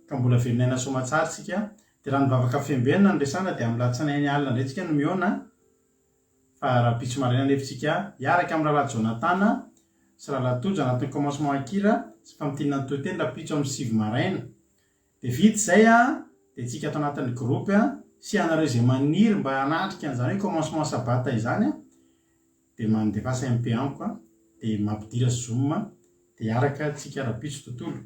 ka mbola velon'aina soamatsara tsika, dia raha ny vavaka fiambenana no resahana dia amin'ny latsinainy alina indray tsika no mihaona, fa rahampitso maraina anefa tsika hiaraka amin'ny rahalahy Jonathan sy rahalahy Tojo anatin'ny commencement an-kira sy famintinana ny toriteny rahampitso amin'ny sivy maraina. Dia vita izay an, dia tsika ato anatin'ny groupe sy ianareo izay maniry mba hanatrika an'izany hoe commencement sabbat izany an, dia mandefasa MP amiko an. Dia mampidira zoom dia hiaraka tsika rapitso tontolo.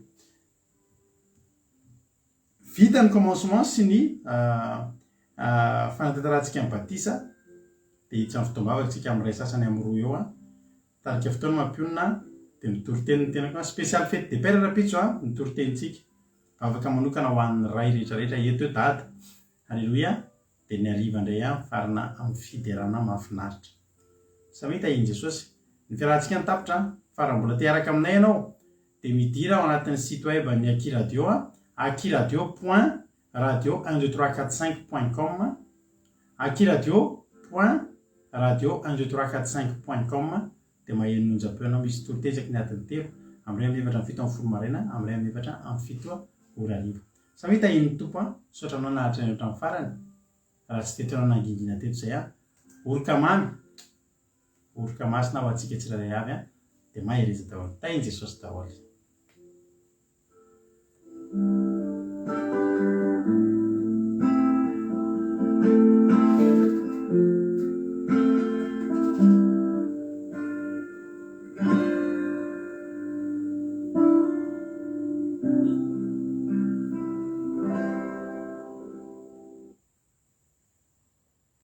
Vita ny commencement sy ny fanatanterantsika ny batisa dia hiditra amin'ny fotoam-bavaka tsika amin'ny iray sasany amin'ny roa eo an. Tarika fotoana mampionona dia mitory teny ny tenako an. Spécial fête des pères rapitso an, mitory tenintsika. Vavaka manokana ho an'ny ray rehetra rehetra eto eo dada. Alléluia. Dia ny hariva indray an mifarana amin'ny fiderana mahafinaritra. Samia tahian'i Jesosy. Ny fiarahantsika no tapitra an, fa raha mbola te hiaraka aminay ianao dia midira ao anatin'ny site web an'ny Aky Radio an, akiradio point radio un deux trois quatre cinq point com, akiradio point radio un deux trois quatre cinq point com dia maheno ny onjam-peo anao misy toriteny isaky ny adiny telo, amin'ny iray amin'ny efatra amin'ny 17 maraina, amin'ny iray amin'ny efatra amin'ny fito ora hariva. Samia tahian'ny Tompo an! Misaotra anao naharitra ny hatramin'ny farany, raha tsy teto ianao nangingina teto izay an! Oroka mamy, oroka masina ho antsika tsirairay avy an! Dia mahereza daholo. Tahin'i Jesosy daholo.